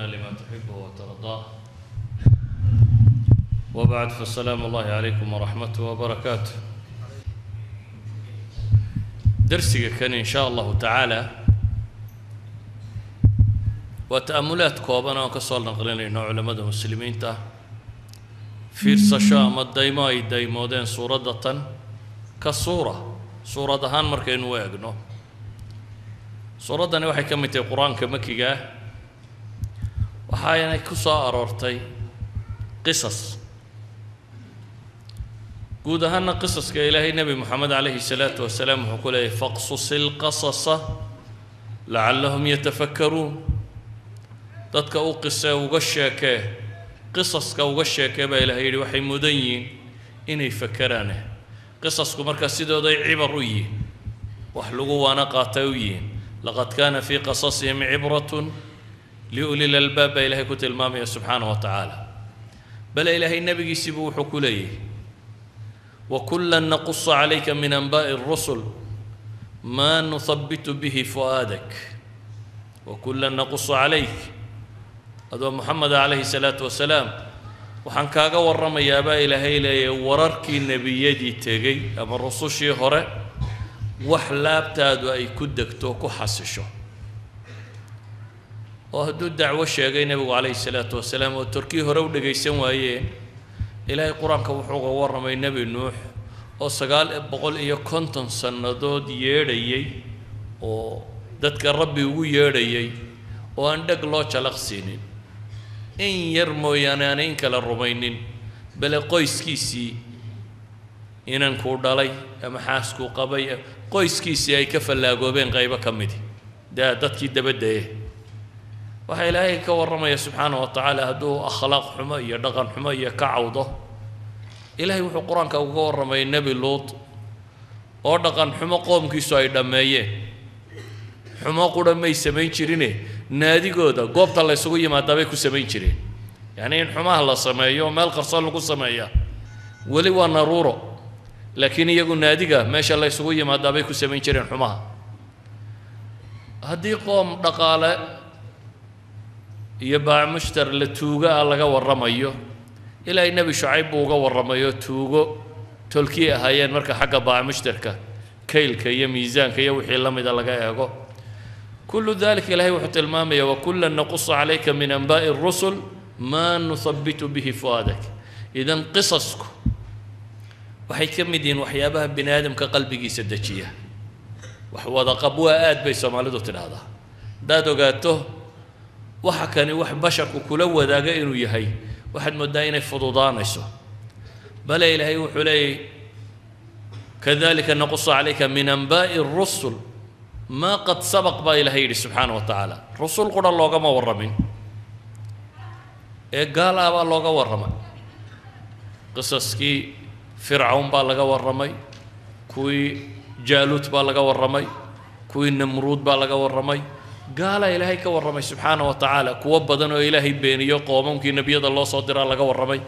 ووفقنا لما تحبه وترضاه وبعد فالسلام الله عليكم ورحمته وبركاته. درسك كان إن شاء الله تعالى وتأملات كوبنا وكسول نقلنا علماء المسلمين تا fiirsasho ama daymo ay daymoodeen suuraddatan ka suura suurad ahaan markaynu u eegno. Suuraddani waxay ka mid tahay qur-aanka makiga ah, waxaanay ku soo aroortay qisas guud ahaana. Qisaska Ilaahay Nebi Moxamed calayhi salaatu wasalaam wuxuu ku leeyahy: faqsusi lqasasa lacallahum yatafakkaruun. Dadka u qisee, uga sheekee, qisaska uga sheekee baa Ilahay yidhi, waxay mudan yihiin inay fakeraane. Qisasku markaa sidooday cibar u yihiin, wax lagu waana qaatay u yihiin. Laqad kaana fii qasasihim cibratun liuli lalbaab baa Ilahay ku tilmaamaya subxaana wa tacaala. Bale Ilaahay nebigiisiibuu wuxuu ku leeyahy: wakula naqusu calayka min anbaa'i الrusul ma nuhabitu bihi fu'aadak. Wakula naqusu calayk, adoo Moxamed calayhi salaatu wasalaam, waxaan kaaga warramayaa baa Ilaahay leeyahy wararkii nebiyadii tegey ama rusushii hore, wax laabtaadu ay ku degto, ku xasisho. Oo hadduu dacwo sheegay nebigu calayhi salaatu wasalaam oo torkii hore u dhegaysan waayeen, Ilaahay qur-aanka wuxuu uga warramay Nebi Nuux oo 950 sannadood yeedhayey oo dadka Rabbi ugu yeedhayay oo aan dheg loo jalaqsiinin, in yar mooyaane aanay in kale rumaynin, bale qoyskiisii, inankuu dhalay ama xaaskuu qabay, qoyskiisii ay ka fallaagoobeen qaybo ka midi dee dadkii dabaddaye. Waxaa Ilaahay ka warramaya subxaana wa tacaala hadduu akhlaaq xumo iyo dhaqan xumo iyo ka cawdo. Ilaahay wuxuu qur-aanka uga warramay Nebi Luut oo dhaqan xumo qoomkiisu ay dhammeeyeen. Xumo qura may samayn jirine, naadigooda goobta la ysugu yimaadaa bay ku samayn jireen. Yacni in xumaha la sameeyo meel qarsoon lagu sameeyaa weli waa naruuro, laakiin iyagu naadiga meesha la ysugu yimaadaa bay ku samayn jireen xumaha. Haddii qoom dhaqaale iyo baac mushtar la tuugo ah laga warramayo, Ilaahay Nebi Shucayb buu uga warramayo tuugo tolkii ahaayeen marka xagga baac mushtarka, kaylka iyo miisaanka iyo wixii la mida laga eego. Kullu dalika Ilahay wuxuu tilmaamaya: wakula naqusu calayka min anbaa'i الrusul ma nuhabitu bihi fu'aadak. Idan qisasku waxay ka mid yihiin waxyaabaha bini aadamka qalbigiisa dejiya. Wax wada qab waa aad bay Soomaalidu tidhaahdaa. Haddaad ogaato waxa kani wax basharku kula wadaaga inuu yahay, waxaad mooddaa inay fududaanayso. Bale Ilaahay wuxuu leeyahy: kadalika naqusu calayka min anbaa'i الrusul maa qad sabaq baa Ilahay yidhi subxaana wa tacaala. Rusul qura loogama warramin ee gaal ah baa looga warramay. Qisaskii Fircawn baa laga warramay, kuwii Jaaluut baa laga warramay, kuwii Namruud baa laga warramay. Gaalaa Ilaahay ka warramay subxaana wa tacaala, kuwo badan oo Ilaahay beeniyo qoomamkii nebiyada loo soo diraa laga warramay.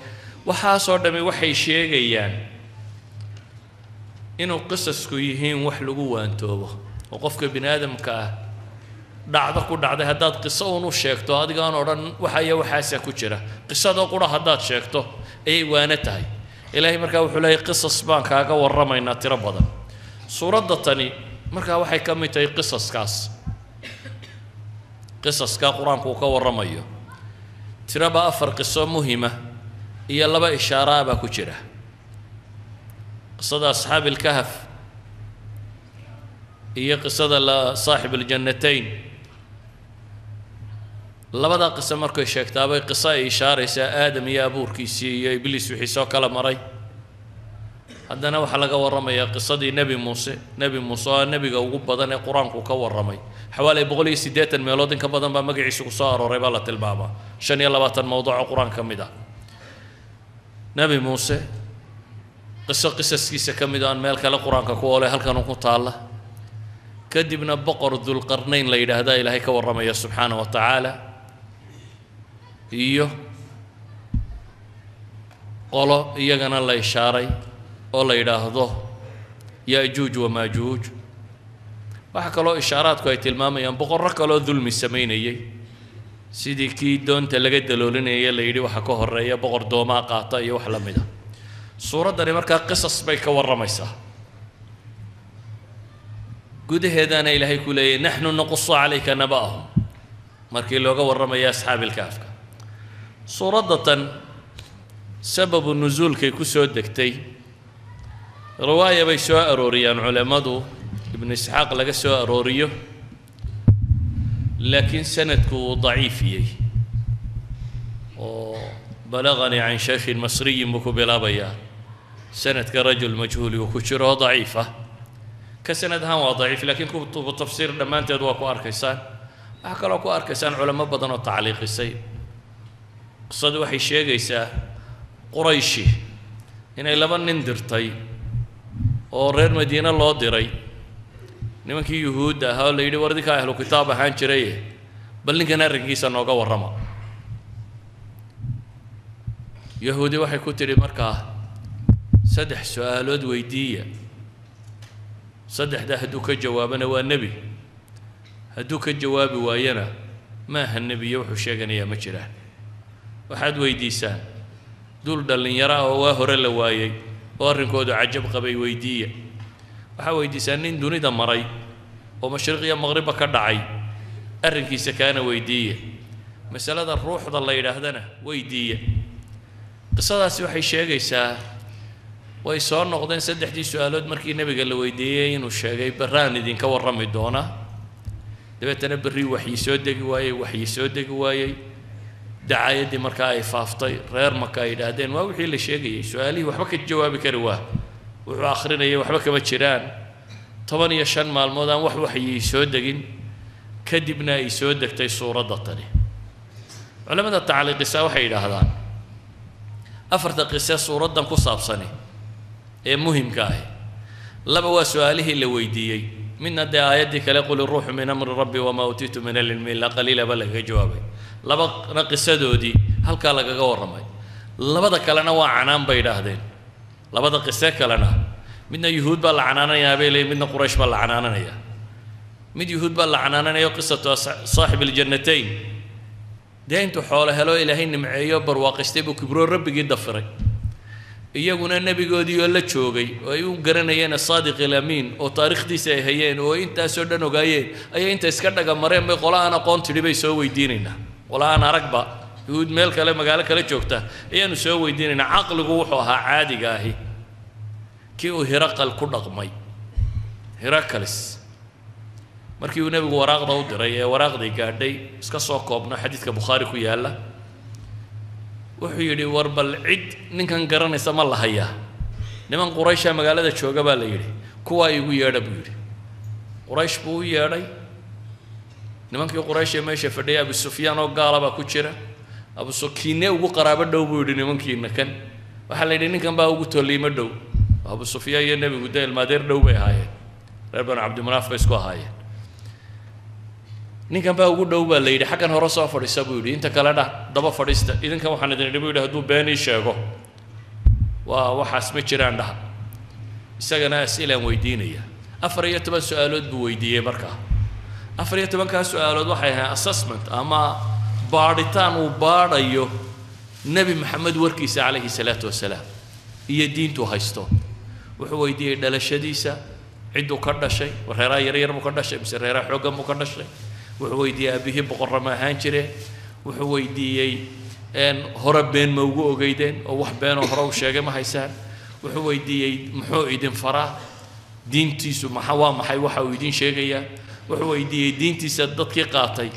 Waxaasoo dhammi waxay sheegayaan inuu qisasku yihiin wax lagu waantoobo, oo qofka bini aadamka ah dhacdo ku dhacday haddaad qiso uun u sheegto, adigaan odhan waxa iyo waxaasaa ku jira, qisadoo qura haddaad sheegto ayay waano tahay. Ilaahay markaa wuxuu leeyahy: qisas baan kaaga warramaynaa tiro badan. Suuradda tani markaa waxay ka mid tahay qisaskaas, qisaskaa qur-aanku uu ka warramayo. Tiraba afar qiso muhima iyo laba ishaara baa ku jira: qisada asxaabi ilkahf iyo qisada la saaxib aljannatayn. Labadaa qiso markay sheegtaabay qiso ay ishaaraysaa Aadam iyo abuurkiisii iyo Ibliis wixii soo kala maray. Haddana waxaa laga warramayaa qisadii Nebi Muuse. Nebi Muuse oo nebiga ugu badan ee qur-aanku ka warramay, xawaalay 180 meelood in ka badan baa magaciisa ku soo arooray baa la tilmaamaa, 25 mowduc oo qur-aanka ka mid ah. Nebi Muuse qiso qisaskiisa ka mid oo aan meel kale qur-aanka ku oolay halkan ku taalla. Kadibna boqor Dulqarnayn la yidhaahdaa Ilaahay ka warramaya subxaana wa tacaala, iyo qolo iyagana la ishaaray oo la yidhaahdo Yaajuuj wamaajuuj. Waxaa kaloo ishaaraadku ay tilmaamayaan boqorro kaloo dulmi samaynayay. Sidii kii doonta laga daloolinaya la yidhi waxa ka horeeya boqor doomaa qaata iyo wax la mid ah. Suuraddani markaa qisas bay ka warramaysaa. Gudaheedaana Ilaahay ku leeyahy naxnu naqusu calayka naba'ahum, markii looga warramaya asxaabilkaafka. Suuradda tan sababu nusuulkay ku soo degtay riwaaya bay soo arooriyaan culammadu, Ibnu Isxaaq laga soo arooriyo, laakiin sanadku uu daciifiyey oo balaganii can shaykhin masriyin buu ku bilaabayaa. Sanadka rajul majhuuli uu ku jiro oo daciif ah, ka sanad ahaan waa daciif, laakiin kutubu tafsiir dhammaanteed waa ku arkaysaan. Waxaa kaloo ku arkaysaan culamo badan oo tacliiqisay. Qisadu waxay sheegaysaa Qurayshi inay laba nin dirtay oo reer Madiine loo diray, nimankii Yuhuudda ahaa, oo la yidhi war idinkaa ahlu kitaab ahaan jiraye, bal ninkan arrinkiisa nooga warrama. Yahuudi waxay ku tidhi markaa saddex su-aalood weydiiya, saddexdaa hadduu ka jawaabana waa nebi, hadduu ka jawaabi waayana maaha nebiyo, wuxuu sheeganayaa ma jiraan. Waxaad weydiisaan duul dhallinyaro ah oo waa hore la waayey oo arrinkoodu cajab qabay weydiiya. Waxaa weydiisaan nin dunida maray oo mashriq iyo maqribba ka dhacay, arrinkiisa kaana weydiiya. Masalada ruuxda la yidhaahdana weydiiya. Qisadaasi waxay sheegaysaa way soo noqdeen saddexdii su-aalood markii nebiga la weydiiyey inuu sheegay barraan idinka warrami doonaa. Dabeetana berri waxyi soo degi waayey, waxyi soo degi waayey, dacaayaddii markaa ay faaftay, reer Maka ay yidhaahdeen waa wixii la sheegayey, su-aalihii waxba ka jawaabi kari waa, wuxuu akhrinayay waxba kama jiraan. 15 maalmood aan wax waxyii soo degin, kadibna ay soo degtay suuradda tani. Culamada tacliiqisaa waxay yidhaahdaan afarta qise suuraddan ku saabsani ee muhimka ahi, laba waa su-aalihii la weydiiyey, midna dee aayaddii kale qul iruuxu min amri rabbi wamaa uutiitu min alcilmi illaa qaliila ba lagaga jawaabay, labana qisadoodii halkaa lagaga warramay. Labada kalena waa canaan bay yidhaahdeen. Labada qise kalena midna Yuhuud baa la canaananayaa bay leeyihin, midna Quraysh baa la canaananayaa. Mid Yuhuud baa la canaananaya, qisatu saaxib aljannatayn, dee intuu xoolo helo Ilaahay nimceeyo barwaaqaystay buu kibroo rabbigii dafiray. Iyaguna nebigoodii oo la joogay oo ay u garanayeen asaadiq alamiin oo taariikhdiisa ay hayeen oo intaasoo dhan ogaayeen ayay inta iska dhaga mareen bay qola aan aqoon tidhi bay soo weydiinaynaa, qola aan aragba, Yuhuud meel kale magaalo kale joogta ayaanu soo weydiinaynaa. Caqligu wuxuu ahaa caadiga ahi kii uu Hiraqal ku dhaqmay, Hirakalis, markii uu nebigu waraaqda u diray ee waraaqdii gaadhay, iska soo koobno xadiidka Bukhaari ku yaalla, wuxuu yidhi war bal cid ninkan garanaysa ma la hayaa? Niman Quraysha magaalada jooga baa la yidhi, kuwaa igu yeedha buu yidhi. Quraysh buu u yeedhay. Nimankii Quraysh ee meesha fadhiyay Abu Sufyaan oo gaala baa ku jira. Abu Kiine ugu qaraabo dhow buu yidhi nimankiina kan? Waxaa la yidhi ninkan baa ugu tolliimo dhow. Abu Sufyaan iyo nebigu dee ilmaadeer dhow bay ahaayeen, reer Banu Cabdimanaaf bay isku ahaayeen. Ninkan baa ugu dhow baa la yidhi, xaggan hore soo fadhiisa buu yidhi, inta kale dha daba fadhiista. Idinkan waxaan idin idhi buu yidhi hadduu been ii sheego waa waxaas ma jiraan dhaha, isagana as'ilaan weydiinaya. 14 su-aalood buu weydiiyey. Markaa 14-kaa su-aalood waxay ahayn assessment ama baadhitaan uu baadhayo Nebi Maxamed warkiisa calayhi salaatu wasalaam iyo diintuu haysto. Wuxuu weydiiyey dhalashadiisa, cidduu ka dhashay, reeraha yaryar buu ka dhashay mise reeraha xooggan buu ka dhashay? Wuxuu weydiiyey aabihii boqorra ma ahaan jireen? Wuxuu weydiiyey hore been ma ugu ogeydeen oo wax beenoo hore u sheegay ma haysaan? Wuxuu weydiiyey muxuu idin faraa, diintiisu maxa waa maxay waxa uu idin sheegayaa? Wuxuu weydiiyey diintiisa dadkii qaatay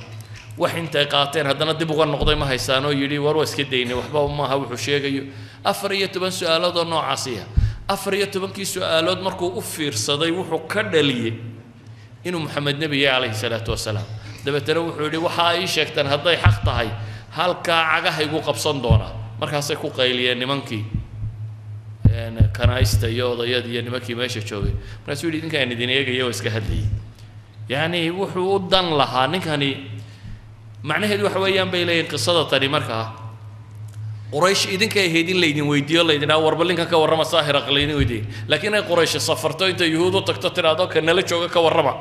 wax intay qaateen haddana dib uga noqday ma haysaan oo yidhi war waa iska daynay, waxba maaha wuxuu sheegayo? 14 su-aalood oo noocaasiya. 14-kii su-aalood markuu u fiirsaday wuxuu ka dhaliyey inuu Maxamed nebi yahay calayhi salaatu wasalaam. Dabeetana wuxuu yidhi waxa ay ii sheegteen hadday xaq tahay halkaa cagahaygu qabsan doonaa. Markaasay ku qayliyeen nimankii kanaista iyo odayadii iyo nimankii meesha joogay. Markaasuu yidhi idinkaan idin eegaya oo iska hadlayay. Yacni wuxuu u dan lahaa ninkani, macnaheedu waxa weeyaan bay leeyihin qisada tani markaa Quraysh idinkay ahayd in laydin weydiiyo, laydin dhaha warba ninkan ka warrama, saahiraq laydin weydiiyey, laakiin ay Quraysh safarto inta Yuhuud u tagto tidhaahdo ka nala jooga ka warrama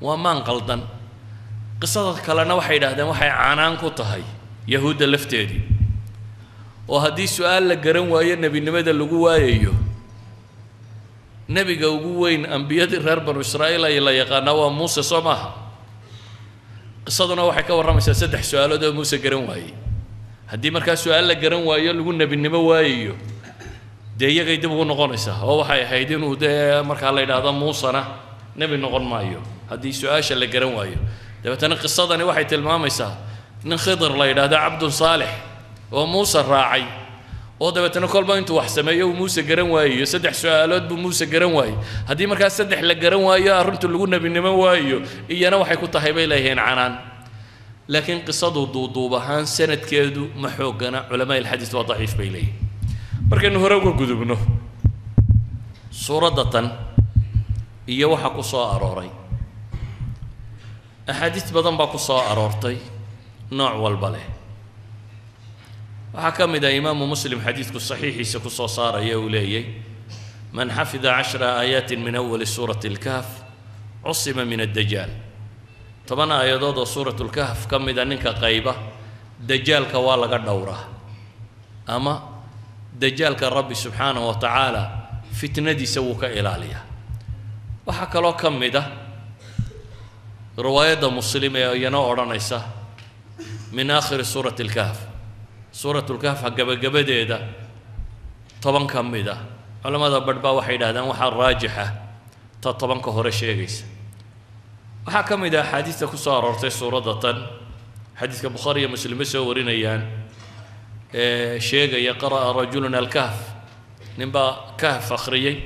waa maan qaldan. Qisada kalena waxay yidhaahdeen waxay canaan ku tahay yahuudda lafteedii, oo haddii su-aal la garan waayo nebinimada lagu waayayo, nebiga ugu weyn ambiyadii reer banu Israa'iil ay la yaqaanaa waa Muuse, soo maaha? Qisaduna waxay ka warramaysaa saddex su-aalood oo Muuse garan waayey. Haddii markaa su-aal la garan waayo lagu nebinimo waayayo, dee iyagay dib ugu noqonaysaa, oo waxay ahayd inuu dee markaa la yidhaahdo Muusena nebi noqon maayo haddii su-aasha la garan waayo. Dabeetana qisadani waxay tilmaamaysaa nin Khidir la yidhaahdo, cabdun saalix, oo Muuse raacay, oo dabeetana kolba intuu wax sameeyo uu Muuse garan waayayo. Saddex su-aalood buu Muuse garan waayey. Haddii markaa saddex la garan waayo arrintu lagu nebinimo waayo, iyana waxay ku tahay bay leeyihiin canaan. Laakiin qisadu duuduub ahaan sanadkeedu ma xoogana, culamaa ilxadiis waa daciif bay leeyihin. Markaynu hore uga gudubno suuradda tan iyo waxa ku soo arooray, axaadiis badan baa ku soo aroortay nooc walba leh. Waxaa ka mid ah imaamu Muslim xadiidku saxiixiisa ku soo saaraya uu leeyay: man xafida 10 aayaatin min awali suurati alkahf cusima min addajaal. 10 aayadood oo suurat lkahf ka mida ninka qayba, dajaalka waa laga dhowraa, ama dajaalka Rabbi subxaanahu wa tacaala fitnadiisa wuu ka ilaaliyaa. Waxaa kaloo ka mid ah riwaayadda Muslim ee iyana odhanaysa min aakhiri suurati alkahf, suurat lkahf gabagabadeeda 10 ka mid ah. Culamada badh baa waxay yidhahdaan waxaa raajixa ta 10-ka hore sheegaysa. Waxaa ka mid ah axaadiista ku soo aroortay suuradda tan xadiidka Bukhaari iyo Muslimba soo warinayaan ee sheegaya: qara'a rajulun alkahf, ninbaa kahf akhriyey,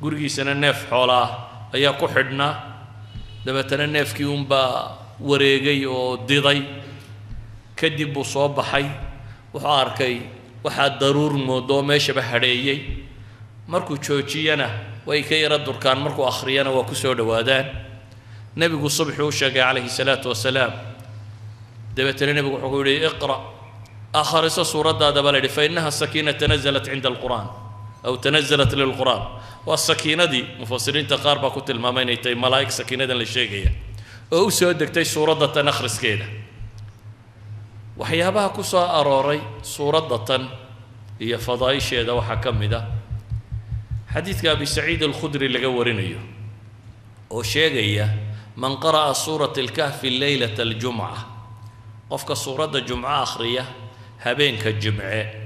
gurigiisana neef xoola ah ayaa ku xidhnaa. Dabeetana neefkii unbaa wareegay oo diday. Kadib buu soo baxay, wuxuu arkay waxaa daruur moodo oo meeshaba hadheeyey. Markuu joojiyana way ka yara durkaan, markuu akhriyana waa ku soo dhowaadaan. Nebigu subxii u sheegay calayhi salaatu wasalaam. Dabeetana nebigu wuxuu ku yidhi: iqra', akhriso suuraddaada baa la yidhi, fa innaha sakiina tanazalat cinda alqur'aan aw tanazalat lilqur'aan. Waa sakiinadii, mufasiriinta qaar baa ku tilmaamay inay tahay malaa'ig sakiinadan la sheegaya oo u soo degtay suuradda tan akhriskeeda. Waxyaabaha ku soo arooray suuradda tan iyo fadaa'isheeda waxaa ka mid ah xadiidka Abi Saciid Alkhudri laga warinayo oo sheegaya: man qara'a suurata alkahfi leylata aljumca, qofka suuradda jumco akhriya habeenka jimce,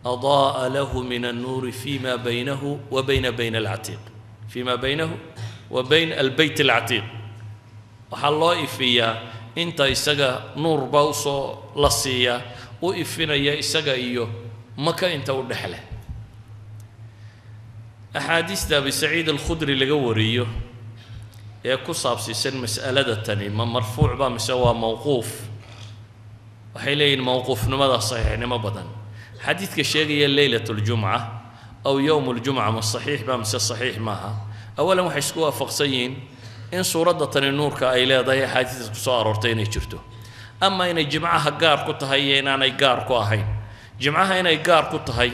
adaa'a lahu min annuuri fima baynahu wa bayna bayna alcatiiq, fima baynahu wa bayn albeyt alcatiiq. Waxaa loo ifiyaa inta isaga nuur baa usoo la siiyaa u ifinaya isaga iyo Maka inta u dhex leh. Axaadiista Abi Saciid Alkhudri laga wariyo ee ku saabsiisan mas'alada tani ma marfuuc ba mise waa mawquuf? Waxay leeyihin mawquufnimada saxiixnimo badan. Xadiidka sheegaya leylat اljumca aw yowm اljumca ma saxiix ba mise saxiix maaha? Awalan, waxay isku waafaqsan yihiin in suuradda tani nuurka ay leedahay axaadiista ku soo aroortay inay jirto. Ama inay jimcaha gaar ku tahay iyo inaanay gaar ku ahayn, jimcaha inay gaar ku tahay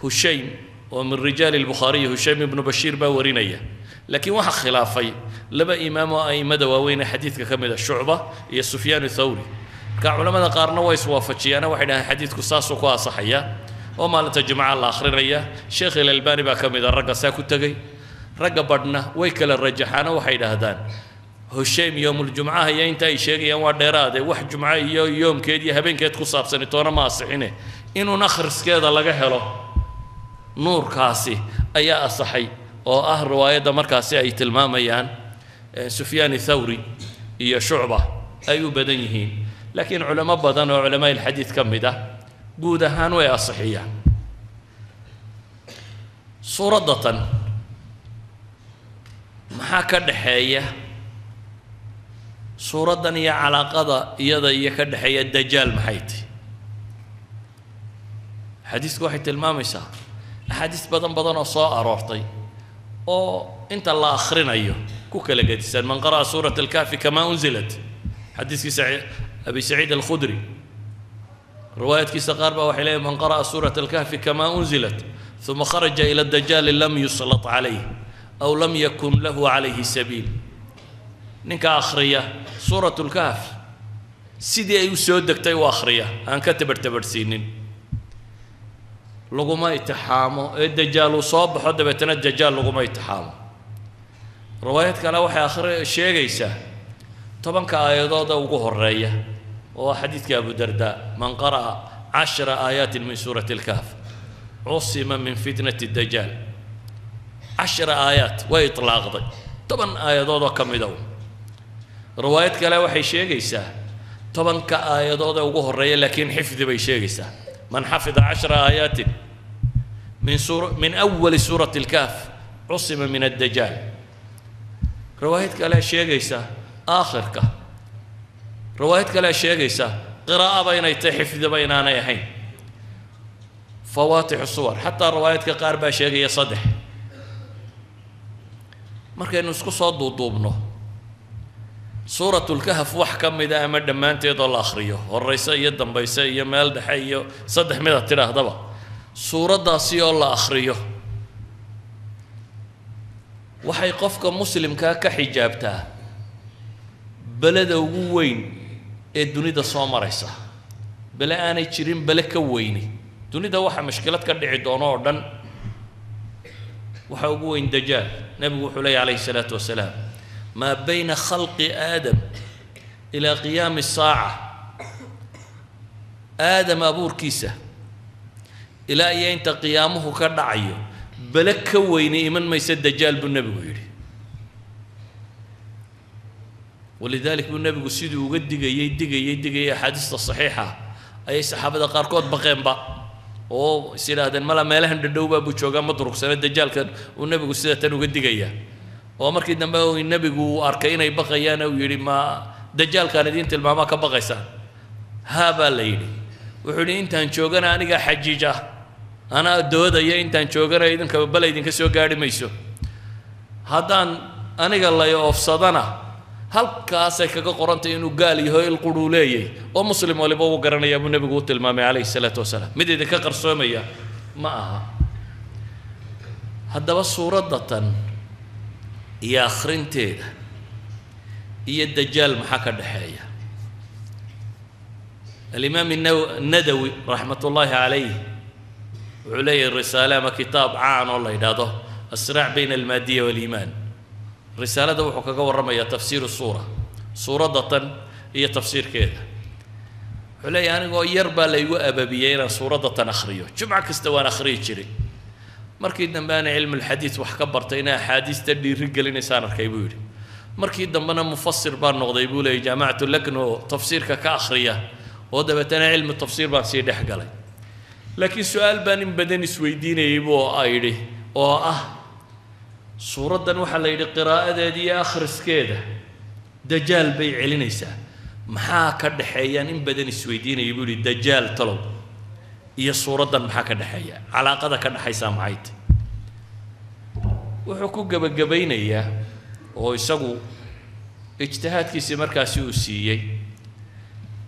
Hushaym oo min rijaali lbukhaariyi, Hushaym ibnu Bashiir baa warinaya. Laakiin waxaa khilaafay laba imaam oo a'immada waaweyn ee xadiidka ka mid a, Shucba iyo Sufyaan Thawri. Marka culamada qaarna way iswaafajiyaana, waxay dhahaan xadiidku saasuu ku asaxaya oo maalinta jimcaha la akhrinaya. Sheekh Ilalbani baa ka mid a ragga saa ku tegey. Ragga badhna way kala rajaxaano, waxay idhaahdaan Hushaym yowmuljumcaha iyo inta ay sheegayaan waa dheeraade, wax jumco iyo yoomkeed iyo habeenkeed ku saabsani toona ma asixine, inuun akhriskeeda laga helo nuurkaasi ayaa asaxay, oo ah riwaayadda markaasi ay tilmaamayaan Sufyaan Thawri iyo Shucba ay u badan yihiin. Laakiin culamo badan oo culamaa ilxadiid ka mid ah guud ahaan way asixiyaan. Suuradda tan maxaa ka dhexeeya suuraddan iyo calaaqada iyada iyo ka dhexeeya dajaal maxay tahi? Xadiisku waxay tilmaamaysaa axaadiis badan badan oo soo aroortay oo inta la akhrinayo ku kala gedisan. Man qara'a suurata alkahfi kama unzilat, xadiiskiisa Abi Saciid Alkhudri riwaayadkiisa qaar baa waxay leeyihin: man qara'a suurata alkahfi kama unzilat uma kharaja ila dajaali lam yuslat calayh aw lam yakun lahu calayhi sabiil. Ninka akhriya Suurat Lkahf sidii ay u soo degtay u akhriya, aan ka tabartabarhsiinin, laguma itixaamo ee Dajaal uu soo baxo, dabeetana Dajaal laguma itixaamo. Riwaayad kale waxay akhri sheegaysaa 10-ka aayadooda ugu horeeya, oo ah xadiidka Abu Darda: "Man qara'a 10 aayaatin min suurati Alkahf cusima min fitnati Dajaal." 10 aayaat way itlaaqday, 10 aayadood oo ka mida. Riwaayad kale waxay sheegaysaa 10-ka aayadood ee ugu horeeya, laakiin xifdi bay sheegaysaa: "Man xafida 10 aayaatin min awali suurati Alkahf cusima min addajaal." Riwaayad kale sheegaysa aakhirka. Riwaayad kale sheegaysa qiraa'aba inay tahay, xifdiba inaanay ahayn, fawaatixu suwar. Xataa riwaayadka qaar baa sheegaya saddex. Markaynu isku soo duuduubno, Suuratulkahf wax ka mida ama dhammaanteedoo la akhriyo, horeyse iyo dambayse iyo meel dhexe iyo saddex mida tidhaahdaba, suuraddaasi oo la akhriyo waxay qofka muslimkaa ka xijaabtaa beleda ugu weyn ee dunida soo maraysa, bele aanay jirin bele ka weyni dunida. Waxa mashkilad ka dhici doono oo dhan waxa ugu weyn Dajaal. Nebigu wuxuu leeyahy calayhi salaatu wasalaam: "Maa bayna khalqi Aadam ilaa qiyaami saaca", Aadam abuurkiisa ilaa iyo inta qiyaamuhu ka dhacayo, bele ka weyni iman maysa Dajaal, buu nebigu yidhi. Walidalik buu nebigu siduu uga digayey, digayey, digayay axaadiista saxiixa, ayay saxaabada qaarkood baqeenba oo is yidhaahdeen: "Mala meelahan dhadhowbaa buu joogaa, ma durugsano Dajaalkan uu nebigu sida tan uga digaya." Oo markii dambe uu nebigu uu arkay inay baqayaan, uu yidhi: "Ma Dajaalkaan idiin tilmaamaa ka baqaysaan?" "Haa," baa la yidhi. Wuxuu yidhi: "Intaan joogana anigaa xajiij ah, anaa doodaya. Intaan joogana idinka bala idinka soo gaadhi mayso. Haddaan aniga lay oofsadana, halkaasay kaga qorantay inuu gaal yaho, il quruu leeyay oo muslim waliba uu garanayaa," buu nebigu u tilmaamay calayhi salaatu wasalaam. Mid idinka qarsoomaya ma aha. Haddaba suuradda tan iyo akhrinteeda iyo Dajaal maxaa ka dhexeeya? Alimaam Nadawi raxmat ullaahi calayh wuxuu leeyahay risaale ama kitaab caan oo la yidhaahdo Asraac bayna Almaadiya Waaliimaan. Risaalada wuxuu kaga warramayaa tafsiiru suura, suuradda tan iyo tafsiirkeeda. Wuxuu leeyahay: "Anigoo yar baa laygu ababiyey inaan suuradda tan akhriyo. Jumco kasta waan akhriyi jiray. Markii dambe ana cilmulxadiid wax ka bartay, ina axaadiista dhiiri gelinaysaan arkay," buu yidhi. "Markii dambena mufasir baan noqday," buu leeyay, "jaamacatu Lakno tafsiirka ka akhriya, oo dabeetana cilmu tafsiir baan sii dhex galay. Laakiin su-aal baan in badan isweydiinayay," buu yidhi, "oo ah suuraddan waxaa la yidhi qiraa'adeeda iyo akhriskeeda Dajaal bay celinaysaa. Maxaa ka dhexeeyaan in badan isweydiinayay," buu yidhi, "Dajaal talow iyo suuraddan maxaa ka dhexeeya? Calaaqada ka dhexaysaa maxay tahy?" Wuxuu ku gebagabaynayaa oo isagu ijtihaadkiisii markaasi uu siiyey,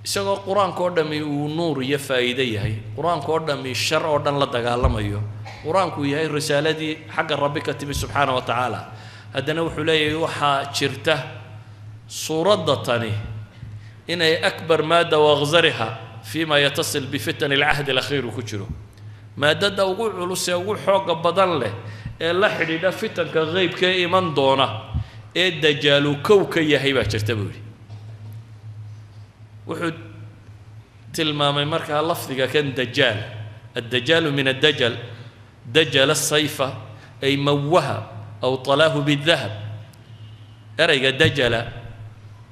isagoo qur-aanka oo dhammi uu nuur iyo faa'iide yahay, qur-aanka oo dhammi shar oo dhan la dagaalamayo, qur-aanku yahay risaaladii xagga Rabbi ka timi subxaana wa tacaala, haddana wuxuu leeyahay waxaa jirta suuradda tani inay akbar maada waaqzariha fima yatasil bifitan alcahd alakhiir uu ku jiro, maadada ugu culus ee ugu xooga badan leh ee la xidhiidha fitanka qeybka ee iman doona ee Dajaalu kow ka yahay baa jirta, buu yidhi. Wuxuu tilmaamay markaa lafdiga kan Dajaal: "Addajaalu min addajal, dajala asayfa ay mawaha aw talaahu bidahab." Ereyga dajala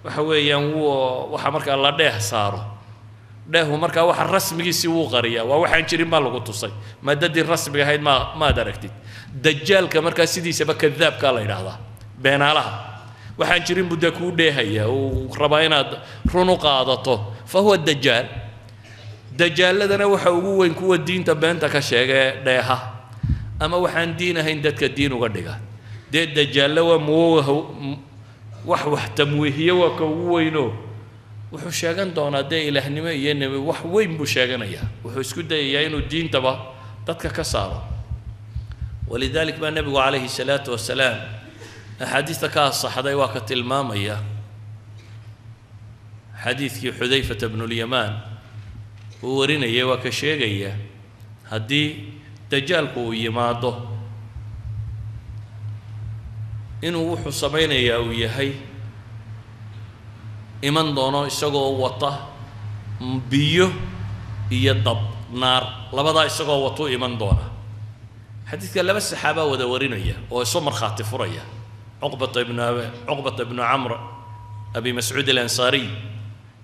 waxa weeyaan wuu waxa markaa la dheeh saaro, dheehu markaa waxa rasmigiisii wuu qariyaa, waa waxaan jirin baa lagu tusay, maadadii rasmiga ahayd ma maad aragtid. Dajaalka markaa sidiisaba kadaabkaa la yidhaahdaa, beenaalaha. Waxaan jirin buu dee kuu dheehaya, uu rabaa inaad run u qaadato, fa huwa dajaal. Dajaaladana waxa ugu weyn kuwa diinta beenta ka sheega ee dheeha ama waxaan diin ahayn dadka diin uga dhiga. Dee dajaalle waa muwaha, wax tamwiihiye, waa ka ugu weyno. Wuxuu sheegan doonaa dee ilaahnimo iyo nebi, wax weyn buu sheeganayaa. Wuxuu isku dayayaa inuu diintaba dadka ka saaro. Walidalik baa nebigu calayhi salaatu wasalaam axaadiista ka asaxday waa ka tilmaamaya. Xadiidkii Xudayfata bnulyamaan uu warinayay waa ka sheegaya haddii dajaalku uu yimaado inuu wuxuu samaynayaa uu yahay iman doono isagoo wata biyo iyo dab, naar, labadaa isagoo watuu iman doona. Xadiidka laba saxaabaa wada warinaya oo isu markhaati furaya, Cuqbata ibnu Camr Abi Mascuud Alansaariy,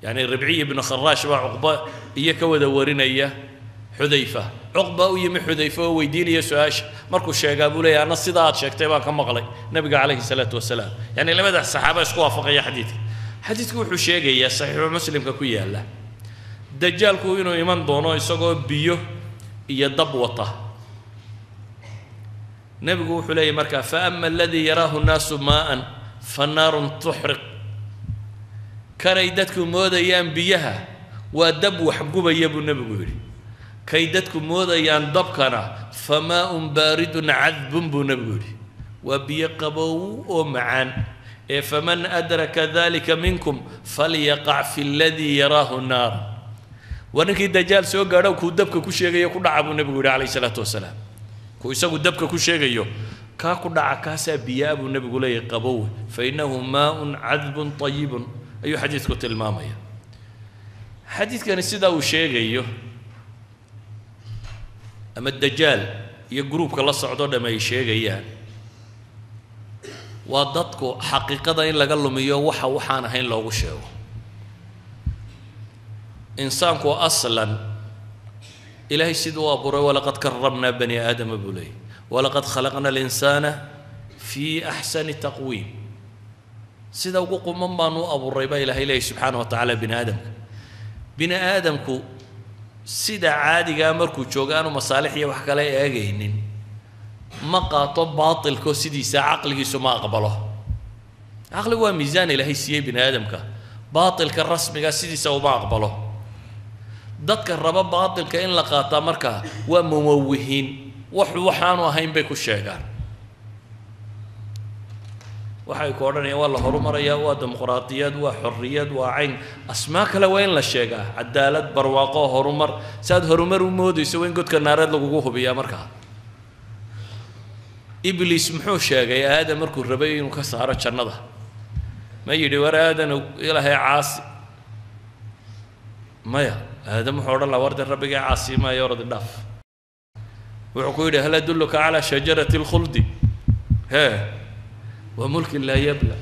yacni Ribciy ibnu Kharaash baa Cuqba iyo ka wada warinaya Xudayfa. Cuqba u yimi Xudayfa oo weydiinaya su-aasha, markuu sheegaa buu leeyahy, anna sidaa aad sheegtay baan ka maqlay nabiga calayhi salaatu wasalaam. Yacni labada saxaaba isku waafaqaya xadiidka. Xadiidku wuxuu sheegayaa, saxiixu Muslimka ku yaalla, dajaalku inuu iman doono isagoo biyo iyo dab wata. Nebigu wuxuu leeyahy markaa, fa ama aladii yaraahu nnaasu maa'an fa naarun tuxriq, kanay dadku moodayaan biyaha waa dab waxgubaya buu nebigu yidhi. Kay dadku moodayaan dabkana fa maa'un baaridun cadbun buu nebigu yidhi, waa biyo qabow oo macaan. Ee faman adraka dalika minkum falyaqac fi aladii yaraahu naara. Waa ninkii dajaal soo gaadho kuu dabka ku sheegayo ku dhaca buu nebigu yidhi calayhi salaatu wasalaam. Kuu isagu dabka ku sheegayo kaa ku dhaca, kaasaa biyaa buu nebigu leeyahy qabow, fa innahu maaun cadbun tayibun ayuu xadiidku tilmaamaya. Xadiidkani sidaa uu sheegayo ama dajaal iyo gruubka la socdo dham ay sheegayaan waa dadku xaqiiqada in laga lumiyo, waxa waxaan ahayn loogu sheego. Insaanku aslan Ilaahay siduu u abuuray, walaqad karamnaa bani aadama buu leeyay, walaqad khalaqna alinsaana fii axsani taqwiim, sida ugu quman baanu u abuuray baa Ilahay leeyay subxaana wa tacaala bini aadamka. Bini aadamku sida caadigaa markuu joogo aanu masaalix iyo wax kale eegaynin ma qaato baatilko, sidiisa caqligiisu ma aqbalo. Caqligu waa miisaan Ilaahay siiyey bini aadamka, baatilka rasmiga sidiisa uma aqbalo. Dadka raba baatilka in la qaataa markaa waa mumawihiin, waxu waxaanu ahayn bay ku sheegaan. Waxay ku odhanayaan waa la horumarayaa, waa dimuqraadiyad, waa xorriyad, waa cayn, asmaa kale waa in la sheegaa, cadaalad, barwaaqo, horumar. Si aad horumar u moodayso waa in godka naareed lagugu hubiyaa. Markaa Ibliis muxuu sheegay Aadam markuu rabay inuu ka saaro jannada? Ma yidhi, war Aadanow, Ilaahay caasi? Maya. Aadam wuxuu odhan lahaa, war dee rabbigay caasi maayo, oradi dhaaf. Wuxuu ku yidhi, hal adulluka calaa shajarati alkhuldi hee wa mulkin laa yabla.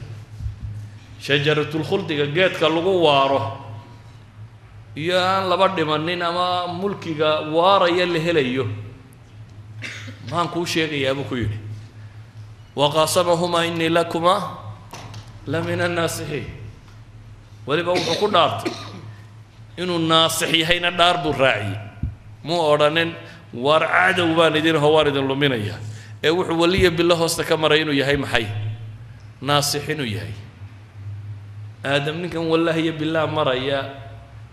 Shajaratulkhuldiga, geedka lagu waaro iyo aan laba dhimanin ama mulkiga waaraya la helayo, maan kuu sheegayaa buu ku yidhi. Waqaasamahumaa inii lakumaa la min annaasixiin. Weliba wuxuu ku dhaartay inuu naasix yahayna, dhaar buu raaciyey. Muu odhanin, waar cadow baan idin ho, waan idin luminaya, ee wuxuu weliya bilo hoosta ka maray inuu yahay maxay? Naasix inuu yahay. Aadam ninkan wallahiyo bilaah maraya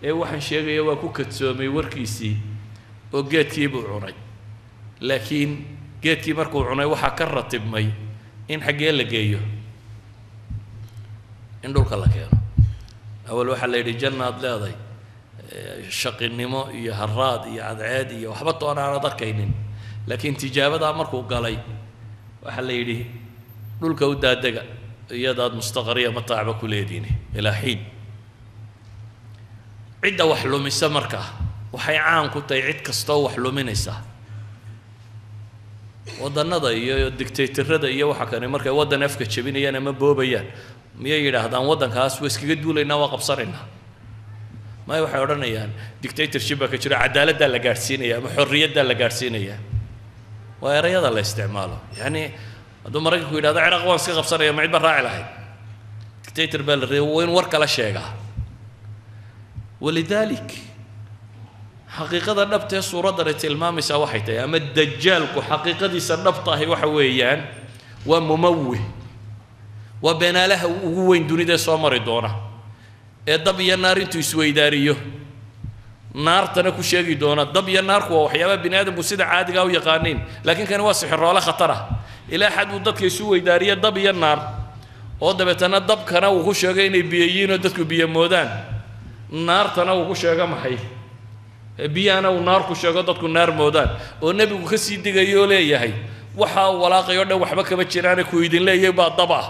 ee waxaan sheegaya waa ku kadsoomay warkiisii oo geedkii buu cunay. Laakiin geedkii markuu cunay waxaa ka ratibmay in xaggee la geeyo, in dhulka la keeno. Awal waxaa la yidhi, jannaad leeday, shaqinimo iyo haraad iyo cadceed iyo waxba toon aanad arkaynin. Laakiin tijaabadaa markuu galay waxaa la yidhi, dhulka u daadega, iyadaad mustaqariya mataacba ku leediini ilaa xiin. Cidda wax lumisa markaa waxay caan ku tahay, cid kastoo wax luminaysa, waddannada iyo dictatorada iyo waxa kani, markay waddan afka jebinayaan ama boobayaan, miyay yidhaahdaan, waddankaas waa iskaga duulaynaa, waa qabsanaynaa? Maya, waxay odhanayaan dictatorship baa ka jiro, cadaaladdaa la gaadhsiinaya ama xorriyaddaa la gaadhsiinaya. Waa erayada la isticmaalo. Yacni hadduu Maraykanku yidhahdo Ciraaq waan iska qabsanaya, ma cid baa raaci lahayd? Dictator baa la reebay, waa in war kala sheegaa. Walidalik xaqiiqada dhabta ee suuraddani tilmaamaysaa waxay tahay, ama dajaalku xaqiiqadiisa dhabta ahi waxa weeyaan, waa mumawih, waa beenaalaha ugu weyn dunida soo mari doona ee dab iyo naar intuu isweydaariyo naartana ku sheegi doona. Dab iyo naarku waa waxyaabaha bini aadamku sida caadigaa u yaqaaniin, laakiin kani waa sixiroole khatar ah, ilaa xad uu dadka isu weydaariyo dab iyo naar, oo dabeetana dabkana uu ku sheegay inay biyo yihiin oo dadku biyo moodaan. Naartana uu ku sheego maxay, biyahana uu naar ku sheego, dadku naar moodaan, oo nebigu ka sii digayoo leeyahay waxa uu walaaqay oo dhan waxba kama jiraane, kuu idin leeyahay baa dab ah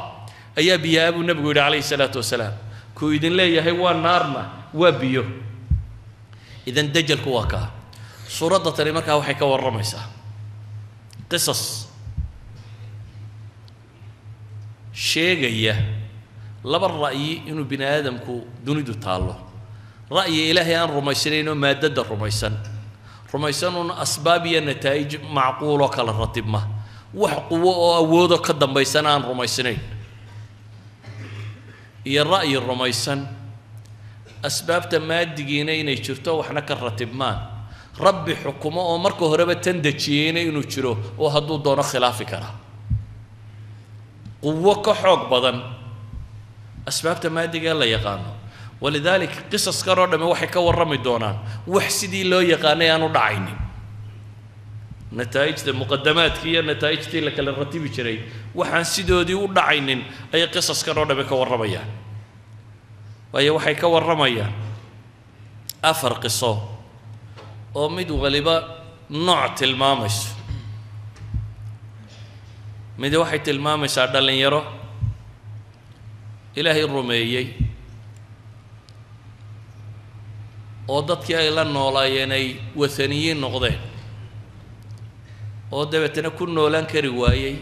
ayaa biyaha buu nebigu yidhi calayhi salaatu wasalaam, kuu idin leeyahay waa naarna waa biyo. Idan dajalku waa kaa. Suuradda tani markaa waxay ka warramaysaa qisas sheegaya laba ra'yi inuu bini aadamku dunidu taallo: ra'yi Ilaahay aan rumaysnayn oo maadada rumaysan, rumaysanuun asbaab iyo nataa'ij macquuloo kala ratibma, wax quwo oo awoodoo ka dambaysana aan rumaysnayn, iyo ra'yi rumaysan asbaabta maadigiina inay jirto, waxna ka ratibmaan, Rabbi xukumo oo marka horeba tan dejiyeyna inuu jiro oo hadduu doono khilaafi karaa, quwo ka xoog badan asbaabta maadiga ee la yaqaano. Walidaalik qisaskan oo dhamme waxay ka warrami doonaan wax sidii loo yaqaanay aan u dhacaynin, nataa'ijta muqadamaadkii iyo nataa'ijtii la kala ratibi jiray waxaan sidoodii u dhacaynin ayay qisaskan oo dhamme ka warramayaan. Waayo waxay ka warramayaan afar qiso oo mid waliba nooc tilmaamayso. Midi waxay tilmaamaysaa dhallinyaro Ilaahay rumeeyey oo dadkii ay la noolaayeen ay wathaniyiin noqdeen, oo dabeetana ku noolaan kari waayey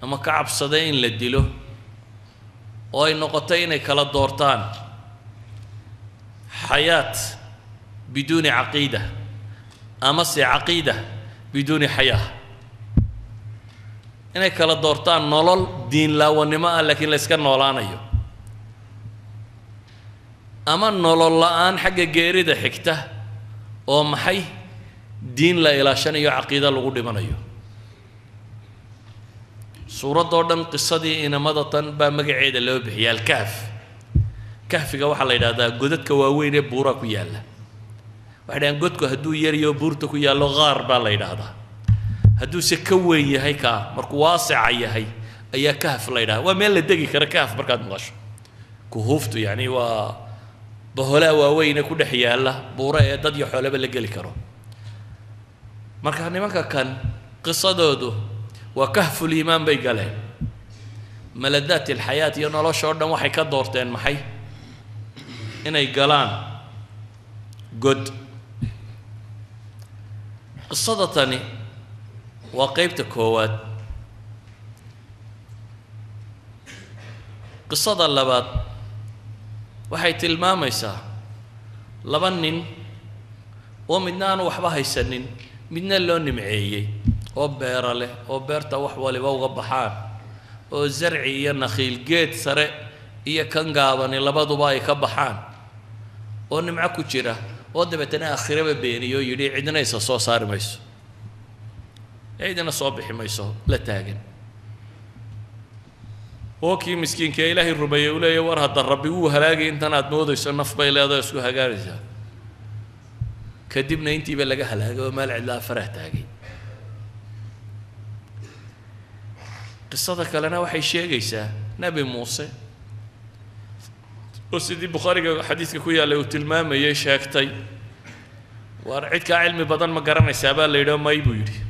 ama ka cabsaday in la dilo, oo ay noqotay inay kala doortaan xayaat biduuni caqiida amase caqiida biduuni xayaa, inay kala doortaan nolol diin laawanimo ah laakiin la iska noolaanayo, ama nolol la-aan xagga geerida xigta oo maxay diin la ilaashanayo, caqiida lagu dhimanayo. Suuraddoo dhan qisadii inamada tan baa magaceeda loo bixiyay Alkahf. Kahfiga waxaa la yidhahdaa godadka waaweyn ee buuraa ku yaalla. Waxay dhahaan godku hadduu yaryo buurta ku yaallo qaar baa la yidhaahdaa, hadduuse ka weyn yahay kaa markuu waasica yahay ayaa kahf la yidhahdaa. Waa meel la degi kara kahf markaad maqasho. Kuhuuftu yacni waa baholaa waaweyne ku dhex yaalla buura ee dad iyo xooleba la geli karo. Marka nimanka kan qisadoodu waa kahfuliimaan bay galeen, maladaat alxayaat iyo nolosha oo dhan waxay ka doorteen maxay, inay galaan god. Qisada tani waa qeybta koowaad. Qisada labaad waxay tilmaamaysaa laba nin oo midna aanu waxba haysanin, midna loo nimceeyey oo beera leh, oo beerta wax waliba uga baxaan, oo zarci iyo nakhiil geed sare iyo kan gaabani labaduba ay ka baxaan, oo nimco ku jira, oo dabeetana aakhiraba beeniyo yidhi cidna isa soo saari mayso, cidina soo bixi mayso, la taagan. Oo kii miskiinka ee Ilaahay rumeeyey uu leeyahy war hadda Rabbi wuu halaagay intan aad moodayso, naf bay leedahay isku hagaagaysaa. Kadibna intiiba laga halaagay oo meel cidlaa farah taagay. Qisada kalena waxay sheegaysaa Nebi Muuse oo sidii Bukhaariga xadiidka ku yaallay uu tilmaamayay sheegtay, waar cid kaa cilmi badan ma garanaysaa baa la yidhi, oo may buu yidhi,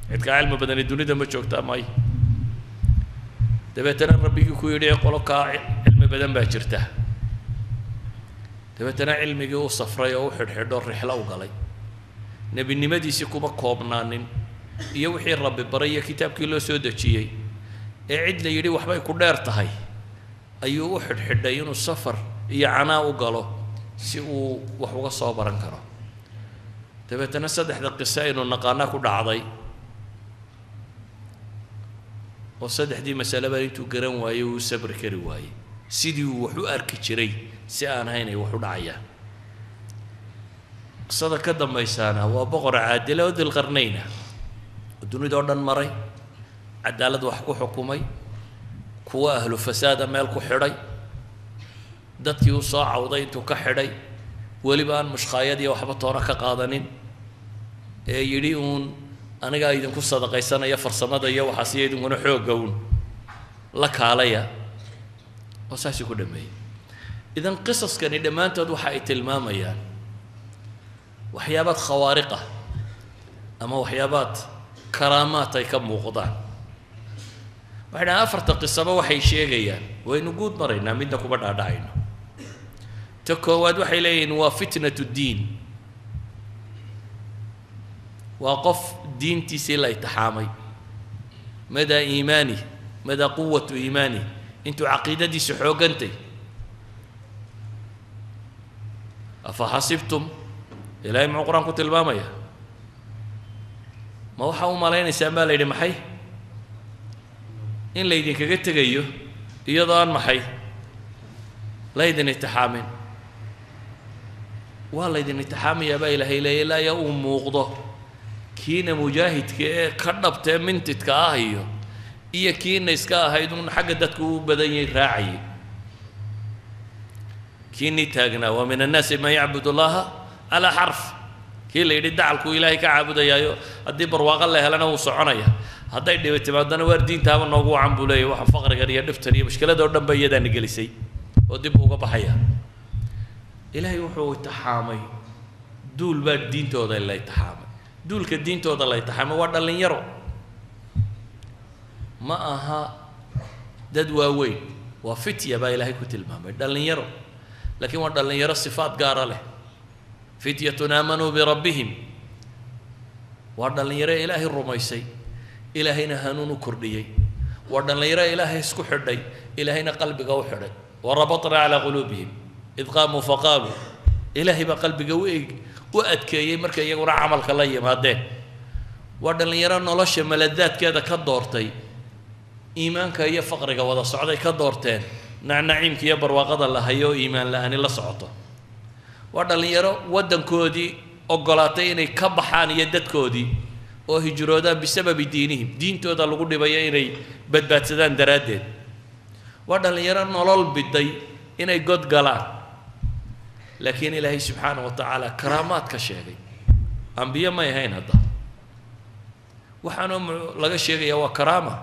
cid kaa cilmi badani dunida ma joogtaa, may. Dabeetana Rabbigii ku yidhi qolo kaa cilmi badan baa jirta. Dabeetana cilmigii u safray oo u xidhxidho rixlo u galay, nebinimadiisii kuma koobnaanin iyo wixii Rabbi baray iyo kitaabkii loo soo dejiyey ee cid la yidhi waxbay ku dheer tahay ayuu u xidhxidhay inuu safar iyo canaa u galo si uu wax uga soo baran karo. Dabeetana saddexda qiso aynu naqaana ku dhacday, oo saddexdii masaleba intuu garan waayey uu sabri kari waayey, sidii uu wax u arki jiray si aan ahayn ay wax u dhacayaan. Qisada ka dambaysaana waa boqor caadila oo Dilqarnayna oo dunida oo dhan maray, cadaalad wax ku xukumay, kuwa ahlu fasaada meel ku xidhay, dadkii u soo cawday intuu ka xidhay, weliba aan mushkhaayad iyo waxba toona ka qaadanin, ee yidhi uun anigaa idinku sadaqaysanaya farsamada iyo waxaas iyo idinkuna xoogga uun la kaalaya, oo saasii ku dhameeyey. Idan qisaskani dhammaantood waxa ay tilmaamayaan waxyaabaad khawaariqa ama waxyaabaad karaamaat ay ka muuqdaan. Waxay dhahaan afarta qisaba waxay sheegayaan, waynu guud maraynaa, midna kuma dhaadhacayno. Ta koowaad waxay leeyihiin waa fitnatu diin, waa qof diintiisii la itixaamay, madaa iimaani, madaa quwatu iimaani, intuu caqiidadiisu xoogantay. Afa xasibtum, ilaahay muxuu qur-aan ku tilmaamaya? Ma waxaa u malaynaysaan baa la yidhi maxay in laydinkaga tegayo iyadoo aan maxay laydin itixaamin? Waa laydin itixaamayaa baa ilaahay leeya, ilaa ya uu muuqdo kiina mujaahidka ee ka dhabtee mintidka ah iyo kiina iska ahayd uun xagga dadku u badan yahay raacayay. Kiinii taagnaa waa min annaasi man yacbud allaha calaa xarf, kii la yidhi dacalkuu ilaahay ka caabudayaayo, haddii barwaaqo la helana wuu soconaya, hadday dhibi timaadana waar diintaaba noogu wacan buu leeyahy, waxa faqrigan iyo dhibtan iyo mushkilada oo dhan ba iyadaana gelisay oo dib uga baxaya. Ilaahay wuxuu itixaamay duul baa diintooda la itixaamay. Duulka diintooda la itixaamay waa dhallinyaro, ma aha dad waaweyn, waa fitya baa ilaahay ku tilmaamay, dhallinyaro, laakiin waa dhallinyaro sifaat gaara leh. Fityatun aamanuu birabbihim, waa dhallinyaro ilaahay rumaysay, ilaahayna hanuun u kordhiyey, waa dhallinyaro ilaahay isku xidhay, ilaahayna qalbiga u xidhay. Warabatnaa calaa quluubihim id qaamuu faqaaluu, ilaahay baa qalbiga u eg u adkeeyey markay iyaguna camalka la yimaadeen. Waa dhallinyaro nolosha maladaadkeeda ka doortay iimaanka iyo faqriga wada socday, ka doorteen nacnaciimka iyo barwaaqada la hayo oo iimaan la-aani la socoto. Waa dhallinyaro waddankoodii oggolaatay inay ka baxaan iyo dadkoodii oo hijroodaan bisababi diinihim, diintooda lagu dhibayo inay badbaadsadaan daraaddeed. Waa dhallinyaro nolol biday inay god galaan, laakiin ilaahay subxaana wa tacaala karaamaad ka sheegay. Ambiye may ahayn hadda, waxaanoo laga sheegaya waa karaama.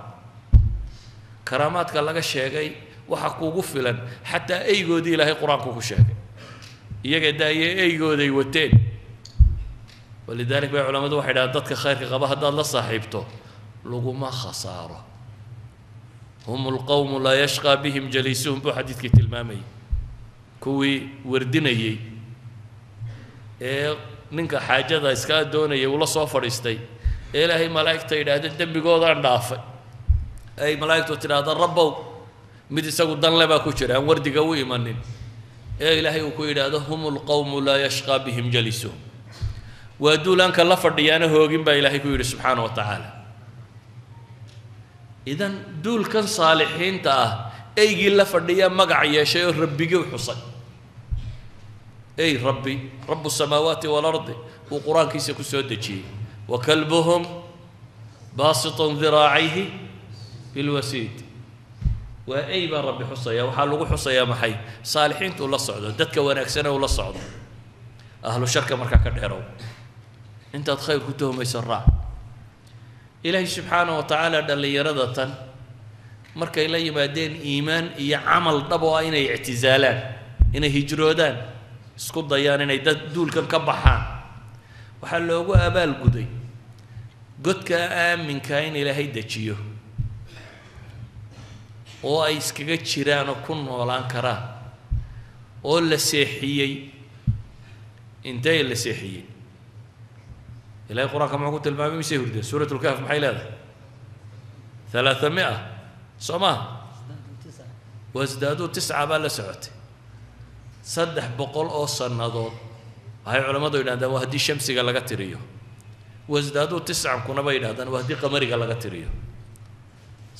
Karaamaadka laga sheegay waxa kugu filan xataa eygoodii ilaahay qur-aanku ku sheegay, iyaga daaye eygooday wateen. Walidalik bay culamadu waxay dhahaan dadka khayrka qaba haddaad la saaxiibto laguma khasaaro. Hum lqawmu laa yashqaa bihim jaliisuhum buu xadiidkii tilmaamayay. Kuwii wardinayey ee ninka xaajada iskaa doonayay ula soo fadhiistay ee ilaahay malaa'igta yidhaahda dembigoodaan dhaafay, ay malaa'igtu tidhaahda rabbow mid isagu danle baa ku jira aan wardiga u imanin, ee ilaahay uu ku yidhaahdo hum lqawmu laa yashqaa bihim jaliisuhum, waa duulaanka la fadhiyaana hoogin baa ilaahay ku yidhi subxaana wa tacaala. Idan duulkan saalixiinta ah eygii la fadhiya magac yeeshay oo rabbigii u xusay, ey rabbi rabu samaawaati waalardi uu qur-aankiisa ku soo dejiyey, wa kalbuhum baasitun diraacayhi bilwasiid. Waa ey baa rabbi xusaya, waxaa lagu xusayaa maxay? Saalixiinta ula socdo, dadka wanaagsane ula socdo, ahlu sharka markaa ka dheerow, intaad khayr ku tuhumayso raac. Ilaahay subxaana wa tacaala dhallinyarada tan markay la yimaadeen iimaan iyo camal dhab oo ah inay ictisaalaan, inay hijroodaan, isku dayaan inay dad duulkan ka baxaan, waxaa loogu abaalguday godka aaminkaa in ilaahay dejiyo oo ay iskaga jiraan oo ku noolaan karaan, oo la seexiyey. Intee la seexiyey? Ilahay qur-aanka muxuu ku tilmaamay? Misay hurdeen? Suurat lkahf maxay leedahay? 300 soo maha, wasdaaduu 9 baa la socotay, 300 oo sannadood. Waxay culammadu yidhahdaan waa haddii shamsiga laga tiriyo, wasdaaduu 9 kuna bay yidhahdaan waa haddii qamariga laga tiriyo.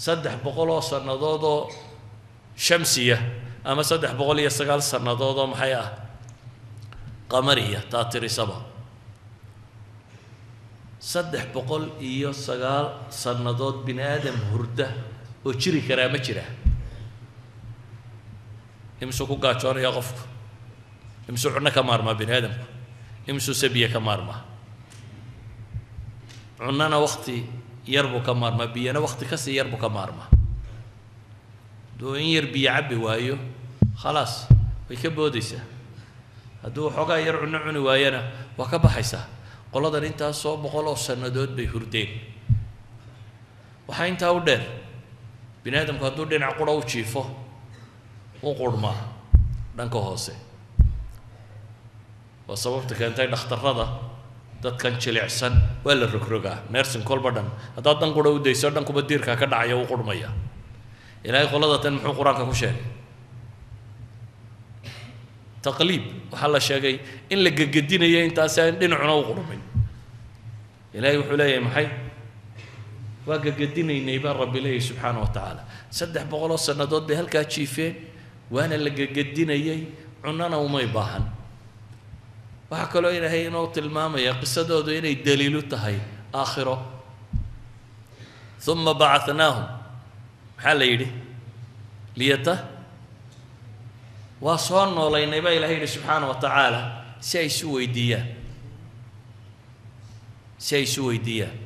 300 oo sannadood oo shamsiya ama 309 sannadood oo maxay ah qamariya, taa tirisaba 309 sannadood bini aadam hurda oo jiri karaa ma jira. Imisuu ku gaajoonaya qofku? Imisuu cunno ka maarmaa bini aadamku? Imisuu sabiye ka maarmaa? Cunnana wakti yar buu ka maarmaa, biyana wakti kasii yar buu ka maarmaa. Hadduu in yar biyo cabbi waayo khalaas Way ka boodaysaa. Hadduu waxoogaa yar cunno cuni waayana waa ka baxaysaa. Qoladan intaasoo boqol oo sannadood bay hurdeen. Waxaa intaa u dheer, bini aadamku hadduu dhinac qura u jiifo u qurhmaa dhanka hoose. Waa sababta keentay dhakhtarrada dadkan jilicsan waa la rogrogaa nursing kolba dhan. Haddaad dhan qura u dayso dhankuba diirkaa ka dhacaya, u qurhmaya. Ilaahay qolada tan muxuu qur-aanka ku sheegay? Taqliib. Waxaa la sheegay in la gegedinayo intaasi aan dhinacuna u qurhmin. Ilaahay wuxuu leeyahay maxay? Waa gegedinaynay baa Rabbi leeyahy subxaana wa tacaala. 300 oo sannadood bay halkaa jiifeen, waana la gegedinayay, cunnana umay baahan. Waxaa kaloo Ilaahay inoo tilmaamaya qisadoodu inay daliilu tahay aakhiro. Uma bacatnaahum, maxaa la yidhi? Liyata waa soo noolaynay baa Ilahay yidhi subxaana wa tacaala, si ay isu weydiiyaan, si ay isu weydiiyaan.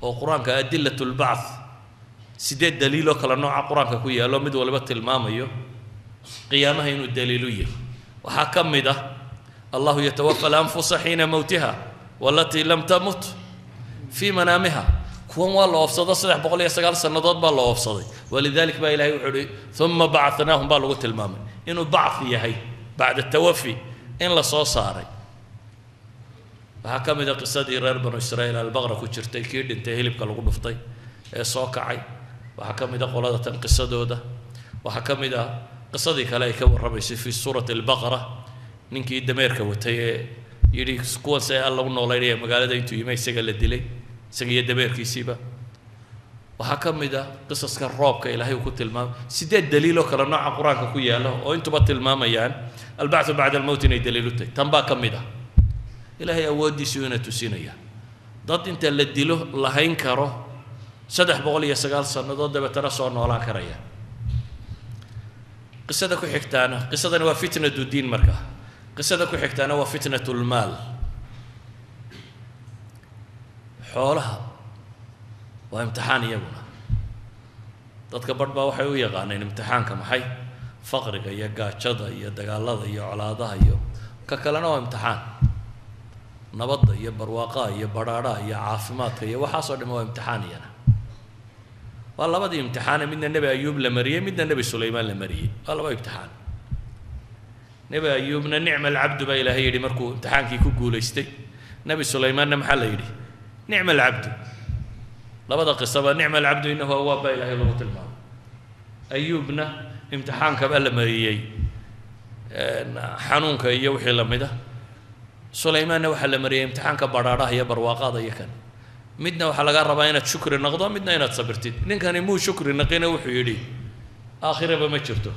Oo qur-aanka adilat lbacth 8 daliiloo kale nooca qur-aanka ku yaallo, mid waliba tilmaamayo qiyaamaha inuu daliilu yahay. Waxaa ka mid ah allahu yatawafa alanfusa xiina mowtiha walatii lam tamut fii manaamiha. Kuwan waa la oofsado, 309 sannadood baa la oofsaday. Walidalik baa Ilahay wuxuu uhi uma bacatnaahum baa lagu tilmaamay inuu bacthi yahay bacda tawafi, in la soo saaray. Waxaa ka mid a qisadii reer Banu Israa'iil Albaqra ku jirtay, kii dhintay hilibka lagu dhuftay ee soo kacay. Waxaa ka mid a qolada tan qisadooda. Waxaa ka mid a qisadii kale ay ka warramaysay fi suurati Albaqara, ninkii dameerka watay ee yidhi kuwan see Alla u noolaynaya magaalada intuu yimi isaga la dilay, isaga iyo dameerkiisiiba. Waxaa ka mid a qisaska roobka Ilaahay uu ku tilmaamay. 8 daliiloo kale nooca qur-aanka ku yaalla oo intuba tilmaamayaan albacthu bacda almowt inay daliilu tahay. Tan baa ka mid ah Ilaahay awooddiisu ina tusinaya dad inta la dilo lahayn karo 309 sannadood, dabeetana soo noolaan karaya. Qisada ku xigtaana, qisadani waa fitnatu diin, markaa qisada ku xigtaana waa fitnatu lmaal, xoolaha. Waa imtixaan iyaguna. Dadka barh baa waxay u yaqaaneen imtixaanka maxay? Faqriga iyo gaajada iyo dagaalada iyo colaadaha iyo ka kalena waa imtixaan. Nabadda iyo barwaaqaha iyo badhaadhaha iyo caafimaadka iyo waxaasoo dham waa imtixaan iyana. Waa labadii imtixaane midna Nebi Ayuub la mariyey, midna Nebi Sulaymaan la mariyey. Waa laba imtixaan. Nebi Ayuubna nicma alcabdu baa Ilaahay yidhi markuu imtixaankii ku guulaystay. Nebi Sulaymaanna maxaa la yidhi? Nicma alcabdu. Labada qisaba nicma alcabdu innahu awaab baa Ilaahay lagu tilmaamay. Ayuubna imtixaanka baa la mariyey, xanuunka iyo wixii lamid ah. Sulaymaanna waxaa la mariyey imtixaanka badhaadhaha iyo barwaaqada iyo kan. Midna waxaa lagaa rabaa inaad shukri noqdo, midna inaad sabirtid. Ninkani muu shukri naqina, wuxuu yidhi aakhiraba ma jirto,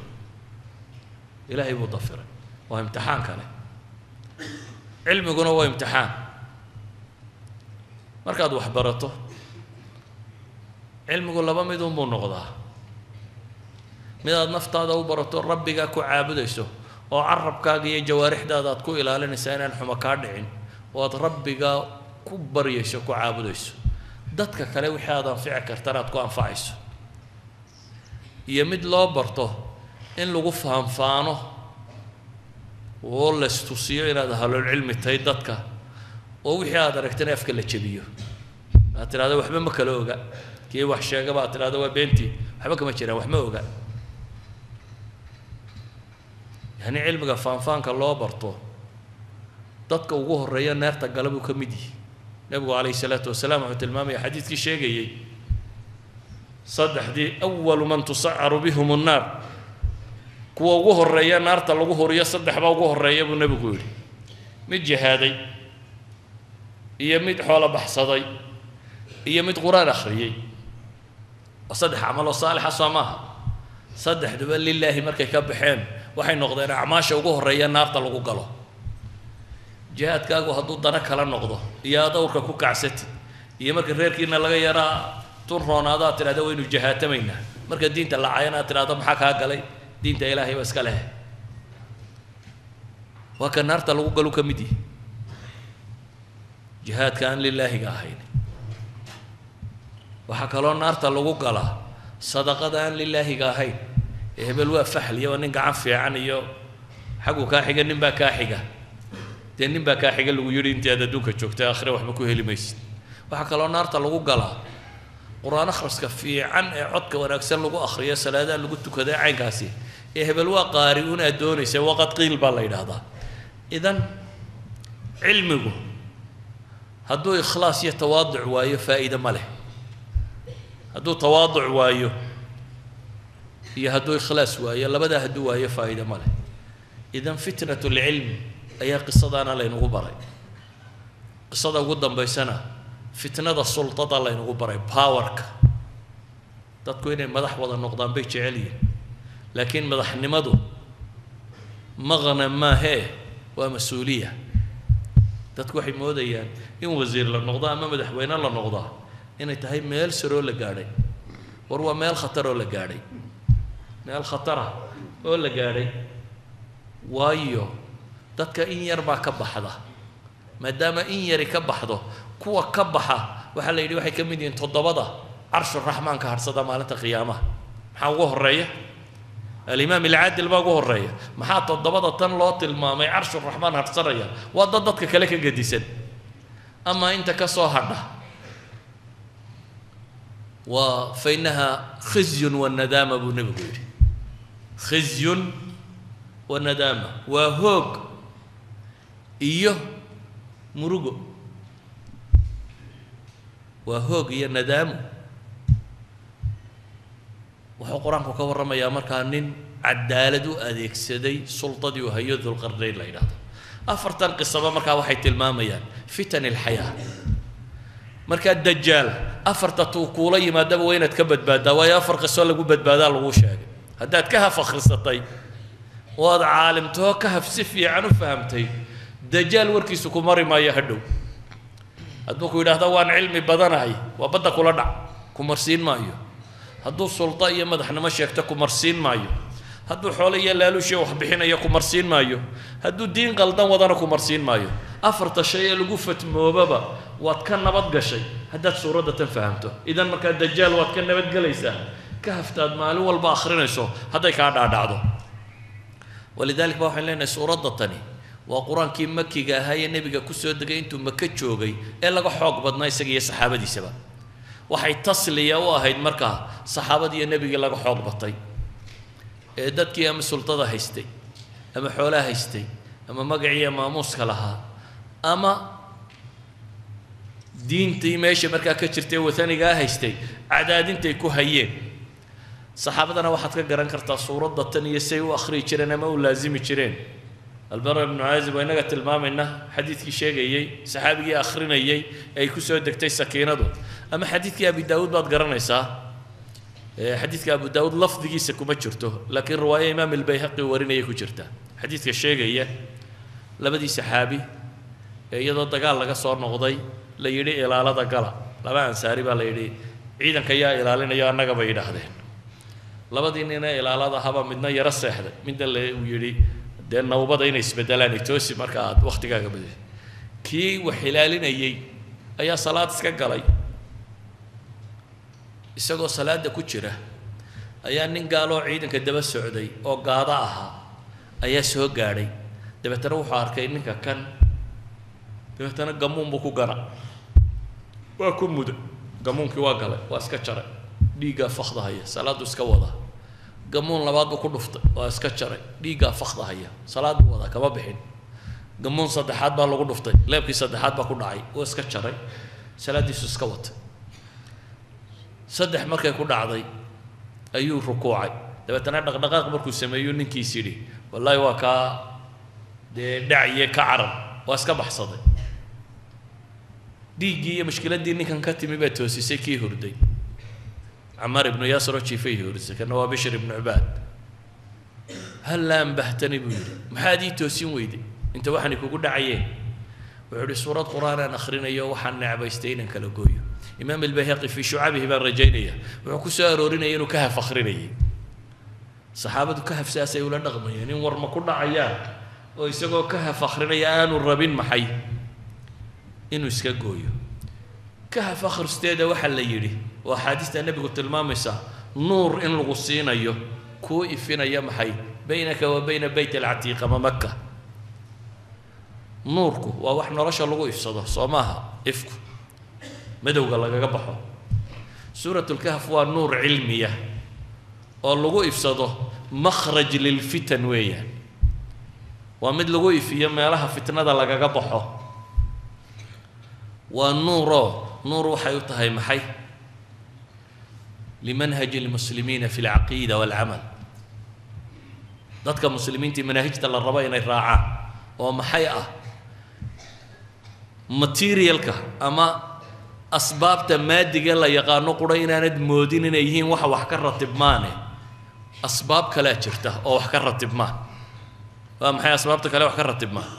Ilaahay buu dafiray. Waa imtixaan kale. Cilmiguna waa imtixaan. Markaad wax barato, cilmigu laba mid unbuu noqdaa: mid aad naftaada u barato, Rabbigaa ku caabudayso, oo carabkaaga iyo jawaarixdaada aad ku ilaalinaysaa inaan xumo kaa dhicin, oo aad Rabbigaa ku baryayso, ku caabudayso, dadka kale wixii aad anfici kartana aad ku anfacayso; iyo mid loo barto in lagu faanfaano oo laystusiyo inaad ahlulcilmi tahay dadka, oo wixii aad aragtana afka la jebiyo, aad tidhahdo waxba ma kala oga, kii wax sheegaba aad tidhahdo waa beentii, waxba kama jiraan, wax ma oga. Yani cilmiga faanfaanka loo barto dadka ugu horreeya neerta gala buu ka mid yihi. Nebigu calayhi salaatu wasalaam wuxuu tilmaamaya xadiidkii sheegayey saddexdii awalu man tusacaru bihum annaar, kuwa ugu horreeya naarta lagu huriyo saddex baa ugu horreeya buu nebigu yidhi: mid jihaaday, iyo mid xoolo baxsaday, iyo mid qur-aan akhriyey. Waa saddex camal oo saalixa, soo maaha? Saddexduba lilaahi markay ka baxeen waxay noqdeen acmaasha ugu horreeya naarta lagu galo. Jihaadkaagu hadduu dano kala noqdo iyo aad awrka ku kacsatid, iyo marka reerkiina laga yaraa tun roonaado aad tidhahda waynu jihaatamaynaa, marka diinta la caayana aad tidhahdo maxaa kaa galay, diinta Ilaahay ba iska leh, waa ka naarta lagu galu ka mid yihi jihaadka aan lilaahiga ahayn. Waxaa kaloo naarta lagu galaa sadaqada aan lilaahiga ahayn ee hebel waa faxliya, waa nin gacan fiican iyo Xaguu kaa xiga, nin baa kaa xiga. Dee nin baa kaa xiga lagu yidhi intii aad adduunka joogtay, aakhire waxba ku heli maysid. Waxaa kaloo naarta lagu galaa qur-aan akhriska fiican ee codka wanaagsan lagu akhriyo, salaadaha lagu tukaday caynkaasi ee hebel waa qaari un aad doonaysa, waqad qiil baa la yidhaahdaa. Idan cilmigu hadduu ikhlaas iyo tawaaduc waayo faa'iide ma leh. Hadduu tawaaduc waayo iyo hadduu ikhlaas waayo, labadaa hadduu waayo faa'iide ma leh. Idan fitnat lcilm ayaa qisadaana laynagu baray. Qisada ugu dambaysana fitnada sultada laynagu baray, powerka. Dadku inay madax wada noqdaan bay jecel yihin, laakiin madaxnimadu maqna maahee, waa mas-uuliya. Dadku waxay moodayaan in wasiir la noqdo ama madaxweyne la noqdaa inay tahay meel saroo la gaadhay. War waa meel khatar oo la gaadhay, meel khatara oo la gaadhay. Waayo dadka in yar baa ka baxda, maadaama in yari ka baxdo, kuwa ka baxa waxaa la yidhi waxay ka mid yihiin toddobada carshuraxmaanka hadhsada maalinta qiyaamaha. Maxaa ugu horreeya? Alimaam alcaadil baa ugu horreeya. Maxaa toddobada tan loo tilmaamay carshuraxmaan hadhsanaya? Waa dad dadka kale ka gedisan. Ama inta ka soo hadha waa fa innaha khizyun wanadaama buu nebigu yidhi. Khizyun wanadaama waa hoog iyo murugo, waa hoog iyo nadaamo. Wuxuu qur-aanku ka warramayaa markaa nin cadaalad u adeegsaday sultadii uu hayo, Dulqarnayn la yidhahdo. Afartan qisaba markaa waxay tilmaamayaan fitan alxayaa. Markaa Dajaal afarta tuu kuula yimaadaba waa inaad ka badbaaddaa, waayo afar qiso lagu badbaadaa laguu sheegay. Haddaad ka haf akhrisatay oo aad caalimtoo ka haf si fiican u fahamtay, Dajaal warkiisu ku mari maayo hadhow. Hadduu ku yidhaahdo waan cilmi badanahay, waa badda kula dhac, ku marsiin maayo. Hadduu sulto iyo madaxnimo sheegto, ku marsiin maayo. Hadduu xoolo iyo laaluushiya wax bixinayo, ku marsiin maayo. Hadduu diin qaldan wadana, ku marsiin maayo. Afarta shay ee lagu fatmoobaba waad ka nabad gashay haddaad suuradda tan fahamto. Idan markaa Dajaal waad ka nabadgelaysaa ka haftaad maalin walba akhrinayso hadday kaa dhaadhacdo. Walidalik ba waxaan leenahay suuradda tani waa qur-aankii makiga ahaa ee nebiga kusoo degay intuu Maka joogay ee laga xoog badnaa isaga iyo saxaabadiisaba. Waxay tasliya u ahayd markaa saxaabadii iyo nebigii laga xoog batay ee dadkii ama sultada haystay ama xoolaha haystay ama magaciiyo maamuuska lahaa ama diintii meesha markaa ka jirtay wathanigaa haystay cadaadintay ku hayeen. Saxaabadana waxaad ka garan kartaa suuradda tan iyo say u akhriyi jireen ama u laasimi jireen. Albara ibnu Caazib waa innaga tilmaamayna xadiidkii sheegayey saxaabigii akhrinayey ee ay ku soo degtay sakiinadu, ama xadiidkii Abi Daawuud baad garanaysaa. Xadiidka Abu Daawuud lafdigiisa kuma jirto, laakiin riwaayo Imaam Albayhaqi warinaya ku jirta, xadiidka sheegaya labadii saxaabi ee iyadoo dagaal laga soo noqday la yidhi ilaalada gala. Laba ansaari baa la yidhi ciidanka yaa ilaalinayo annaga bay yidhaahdeen. Labadii nin ee ilaalada ahaba midna yaro seexday, midna la uu yidhi dee nawbada inay isbedelaan toosi marka aad waktigaaga badashay. Kii wax ilaalinayey ayaa salaad iska galay. Isagoo salaada ku jira ayaa nin gaaloo ciidanka daba socday oo gaado ahaa ayaa soo gaadhay. Dabeetana wuxuu arkay ninka kan, dabeetana gamuun buu ku gana, waa ku muday gamuunkii, waa galay, waa iska jaray, dhiiggaa fakda haya, salaaddu iska wadaa. Gamuun labaad buu ku dhuftay, waa iska jaray, dhiiggaa fakda haya, salaad buu wadaa, kama bixin. Gamuun saddexaad baa lagu dhuftay, leebkii saddexaad baa ku dhacay, waa iska jaray, salaaddiisu iska watay. Saddex markay ku dhacday ayuu rukuucay. Dabeetana dhaqdhaqaaq markuu sameeyu ninkiis yidhi wallaahi waa kaa dee dhaciye ka carar, waa iska baxsaday. Dhiiggii iyo mushkiladdii ninkan ka timi baa toosisay kii hurday. Camaar ibnu Yaasir oo jiifay hurdisay, kana waa Bishr ibnu Cubaad. Hallaa ambahtani buu yidhi, maxaad ii toosin weyday inta waxaanay kugu dhacayeen? Wuxuu yidhi suurad qur-aan aan akhrinayo waxaan necbaystay inaan kala gooyo. Imaam Albayhaqi fii shucabihi baan rajaynaya wuxuu ku soo aroorinaya inuu kahaf akhrinayay. Saxaabadu kahaf saasay ula dhaqmayeen in warma ku dhacayaan oo isagoo kahaf akhrinaya aanu rabin maxay inuu iska gooyo. Kahaf akhristeeda waxaa la yidhi oo axaadiista nebigu tilmaamaysa nuur in lagu siinayo kuu ifinaya maxay Baynaka wa bayna Bayt Alcatiiq ama Maka. Nuurku waa wax nolosha lagu ifsado, soo maaha? Ifku madowga lagaga baxo. Suurat Lkahf waa nuur cilmiya oo lagu ifsado, makhraj lilfitan weeyaan, waa mid lagu ifiyo meelaha fitnada lagaga baxo. Waa nuuroo nuur waxay u tahay maxay? Limanhaji lmuslimiina fi alcaqiida walcamal. Dadka muslimiintii manaahijta la rabo inay raacaan oo maxay ah? Materialka ama asbaabta maadiga la yaqaano qura inaanad moodin inay yihiin waxa wax ka ratibmaane, asbaab kalea jirta oo wax ka ratibmaan. Waa maxay asbaabta kale wax ka ratibmaan?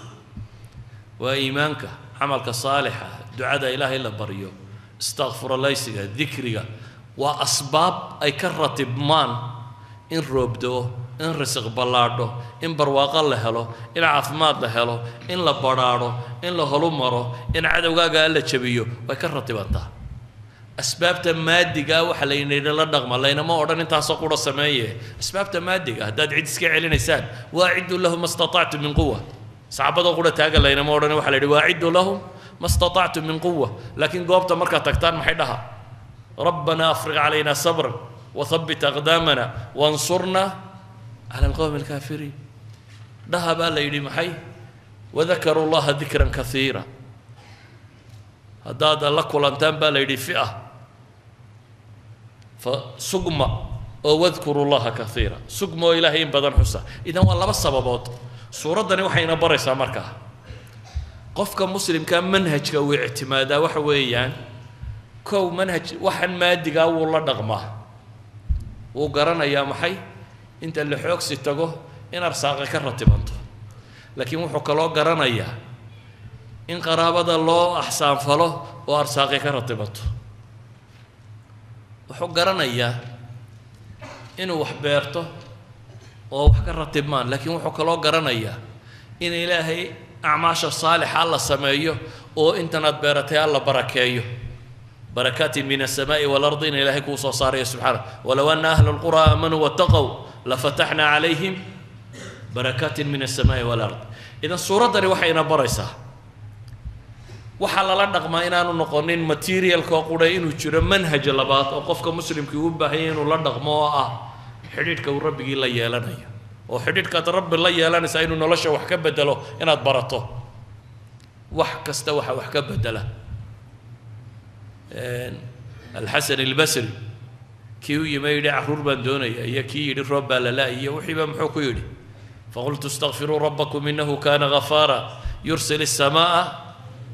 Waa iimaanka, camalka saalixa, ducada Ilaahay la baryo, istakfuralaysiga, dikriga. Waa asbaab ay ka ratibmaan in roob do-o, in risiq ballaadho, in barwaaqo la helo, in caafimaad la helo, in la badhaadho, in la holumaro, in cadowgaaga la jabiyo, way ka ratibantaa. Asbaabta maadigaa waxa laynidhi la dhaqma, laynama odhan intaasoo qura sameeye. Asbaabta maadiga haddaad cid iska celinaysaan, waaciduu lahum ma statactum min quwa. Saxaabadoo qura taaga laynama odhan. Waxa la yidhi waaciduu lahum ma statactum min quwa, laakiin goobta markaad tagtaan maxay dhaha? Rabbana afriq calayna sabran wathabbit aqdaamana wansurna cala alqowmi alkaafiriin dhaha baa la yidhi. Maxay? Wadakaruu llaha dikran kaiira. Haddaad la kulantaan baa la yidhi fi'a fa sugma oo wadkuru llaha kaiira, sugma oo Ilaahay in badan xusa. Idan waa laba sababood. Suuraddani waxayna baraysaa markaa qofka muslimkaa manhajka uu ictimaadaa waxa weeyaan: kow, manhaj waxan maadigaa wuu la dhaqmaa, wuu garanayaa maxay inta la xoogsi tago in arsaaqi ka ratibanto, laakiin wuxuu kaloo garanayaa in qaraabada loo axsaanfalo oo arsaaqi ka ratibanto. Wuxuu garanayaa inuu wax beerto oo wax ka ratibmaan, laakiin wuxuu kaloo garanayaa in Ilaahay acmaasha saalixa la sameeyo oo intanaad beeratay Alla barakeeyo, barakaatin min alsamaa'i waalardi in Ilaahay kuu soo saarayo subxaana. Walow ana ahla alqura aamanuu wattaqow lafataxnaa calayhim barakaatin min alsamaa'i walard. Idan suuraddani waxayna baraysaa waxaa lala dhaqmaa inaanu noqonin materialkoo qura, inuu jiro manhaj labaad oo qofka muslimkii uu baahanya inuu la dhaqmo, oo ah xidhiidhka uu rabbigii la yeelanayo, oo xidhiidhkaad rabbi la yeelanaysaa inuu nolosha wax ka bedelo, inaad barato. Wax kasta waxa wax ka bedela, Alxasan Albasri kii u yimi yidhi carruur baan doonaya, iyo kii yidhi roob baa la la-iyo, wixiiba muxuu ku yidhi? Faqultu istakfiruu rabbakum inahu kana gafaara yursil الsamaaa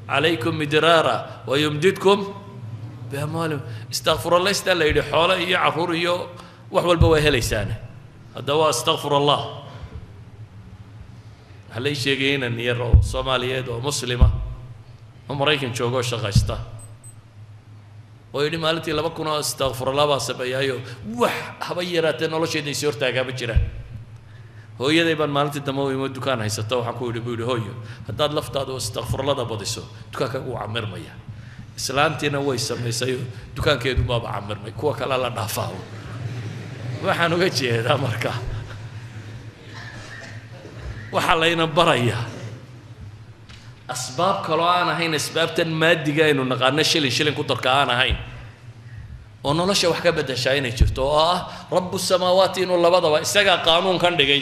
calaykum midraara wayumdidkum biamwaalin. Istakfurallaysta la yidhi, xoolo iyo carruur iyo wax walba waa helaysaane. Hadda waa astakfir Allah. Waxaa lai sheegaya inan yar oo Soomaaliyeed oo muslima oo Maraykan jooga oo shaqaysta oo yidhi maalintii 2000 oo istakfurallah baan sameeyaayo, wax haba yaraatee noloshayda isi hortaagaa ma jiraan. Hooyaday baan maalintii dambe u imo, dukaan haysata, waxaan ku yidhi, buu yidhi, hooyo, haddaad laftaada oo istakfurlada badiso dukaankaagu wuu camirmaya. Islaantiina way samaysay, dukaankeedu baaba camirmay, kuwa kale la dhaafaa. Waxaan uga jeedaa marka waxaa layna barayaa asbaab kaloo aan ahayn asbaabtan maadiga aynu naqaano, shilin shilin ku darka aan ahayn, oo nolosha wax ka beddeshaa inay jirto, oo ah rabu samaawaati inuu labadaba isagaa qaanuunkan dhigay,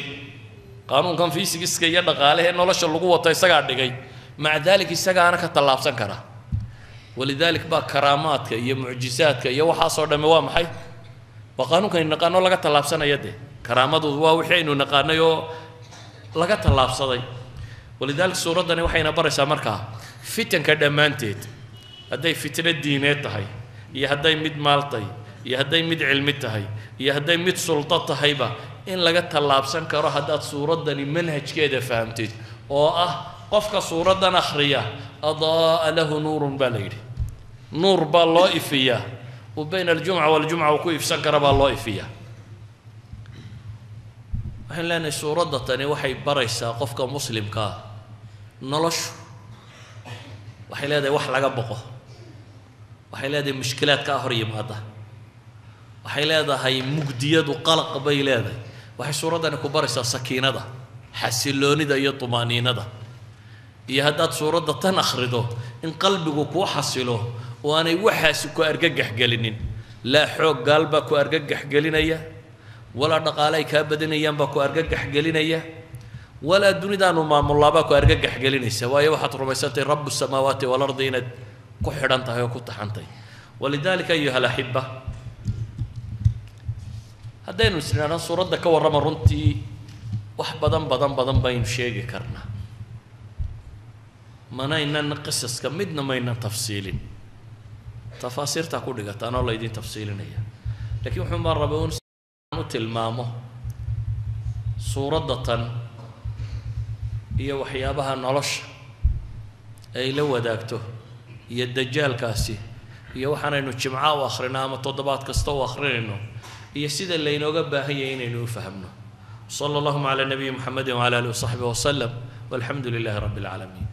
qaanuunkan fiisigiska iyo dhaqaalehe nolosha lagu wato isagaa dhigay, maca dalik isagaana ka tallaabsan kara. Walidalik baa karaamaadka iyo mucjizaadka iyo waxaasoo dhamme waa maxay? Waa qaanuunka aynu naqaano laga tallaabsanaya. Dee karaamadu waa wixii aynu naqaanay oo laga tallaabsaday. Walidalik suuraddani waxayna baraysaa markaa fitanka dhammaanteed, hadday fitno diineed tahay iyo hadday mid maal tahay iyo hadday mid cilmi tahay iyo hadday mid sulto tahayba, in laga tallaabsan karo haddaad suuraddani manhajkeeda fahamtid, oo ah qofka suuraddan akhriya adaa'a lahu nuurun baa la yidhi, nuur baa loo ifiyaa uu bayna aljumca waljumca uu ku ifsan kara baa loo ifiyaa. Waxaynu leenahay suuradda tani waxay baraysaa qofka muslimkaa noloshu waxay leedahay wax laga boqo, waxay leedahay mushkilaad kaa hor yimaada, waxay leedahay mugdiyadu qalaq bay leedahay, Waxay suuraddani ku baraysaa sakiinada, xasiloonida iyo tumaaniinada, iyo haddaad suuradda tan akhrido in qalbigu kuu xasilo oo aanay waxaasi ku argagax gelinin. Laa xoog gaal baa ku argagax gelinaya, walaa dhaqaale ay kaa badinayaan baa ku argagax gelinaya, walaa dunidaanu maamullaabaa ku argagax gelinaysa, waayo waxaad rumaysantahay rabu samaawaati walardi inaad ku xidhan tahay oo ku taxantay. Walidalika ayuha alaxiba, haddaynu isnidhaahno suuradda ka warrama, runtii wax badan badan badan baynu sheegi karnaa, manaynan qisaska midna maynan tafsiilin, tafaasiirtaa ku dhigataan oo laydin tafsiilinaya, lakiin wuxuun baan rabay un u tilmaamo suuradda tan iyo waxyaabaha nolosha ay la wadaagto iyo dajaalkaasi iyo waxaanaynu jimca u akhrino ama toddobaad kasta u akhrinayno iyo sida laynooga baahan yahay inaynu u fahamno. Sala allahuma cala nabiyi muxamedi wcala alihi wasaxbihi wasalam, walxamdu lilahi rabbi alcaalamiin.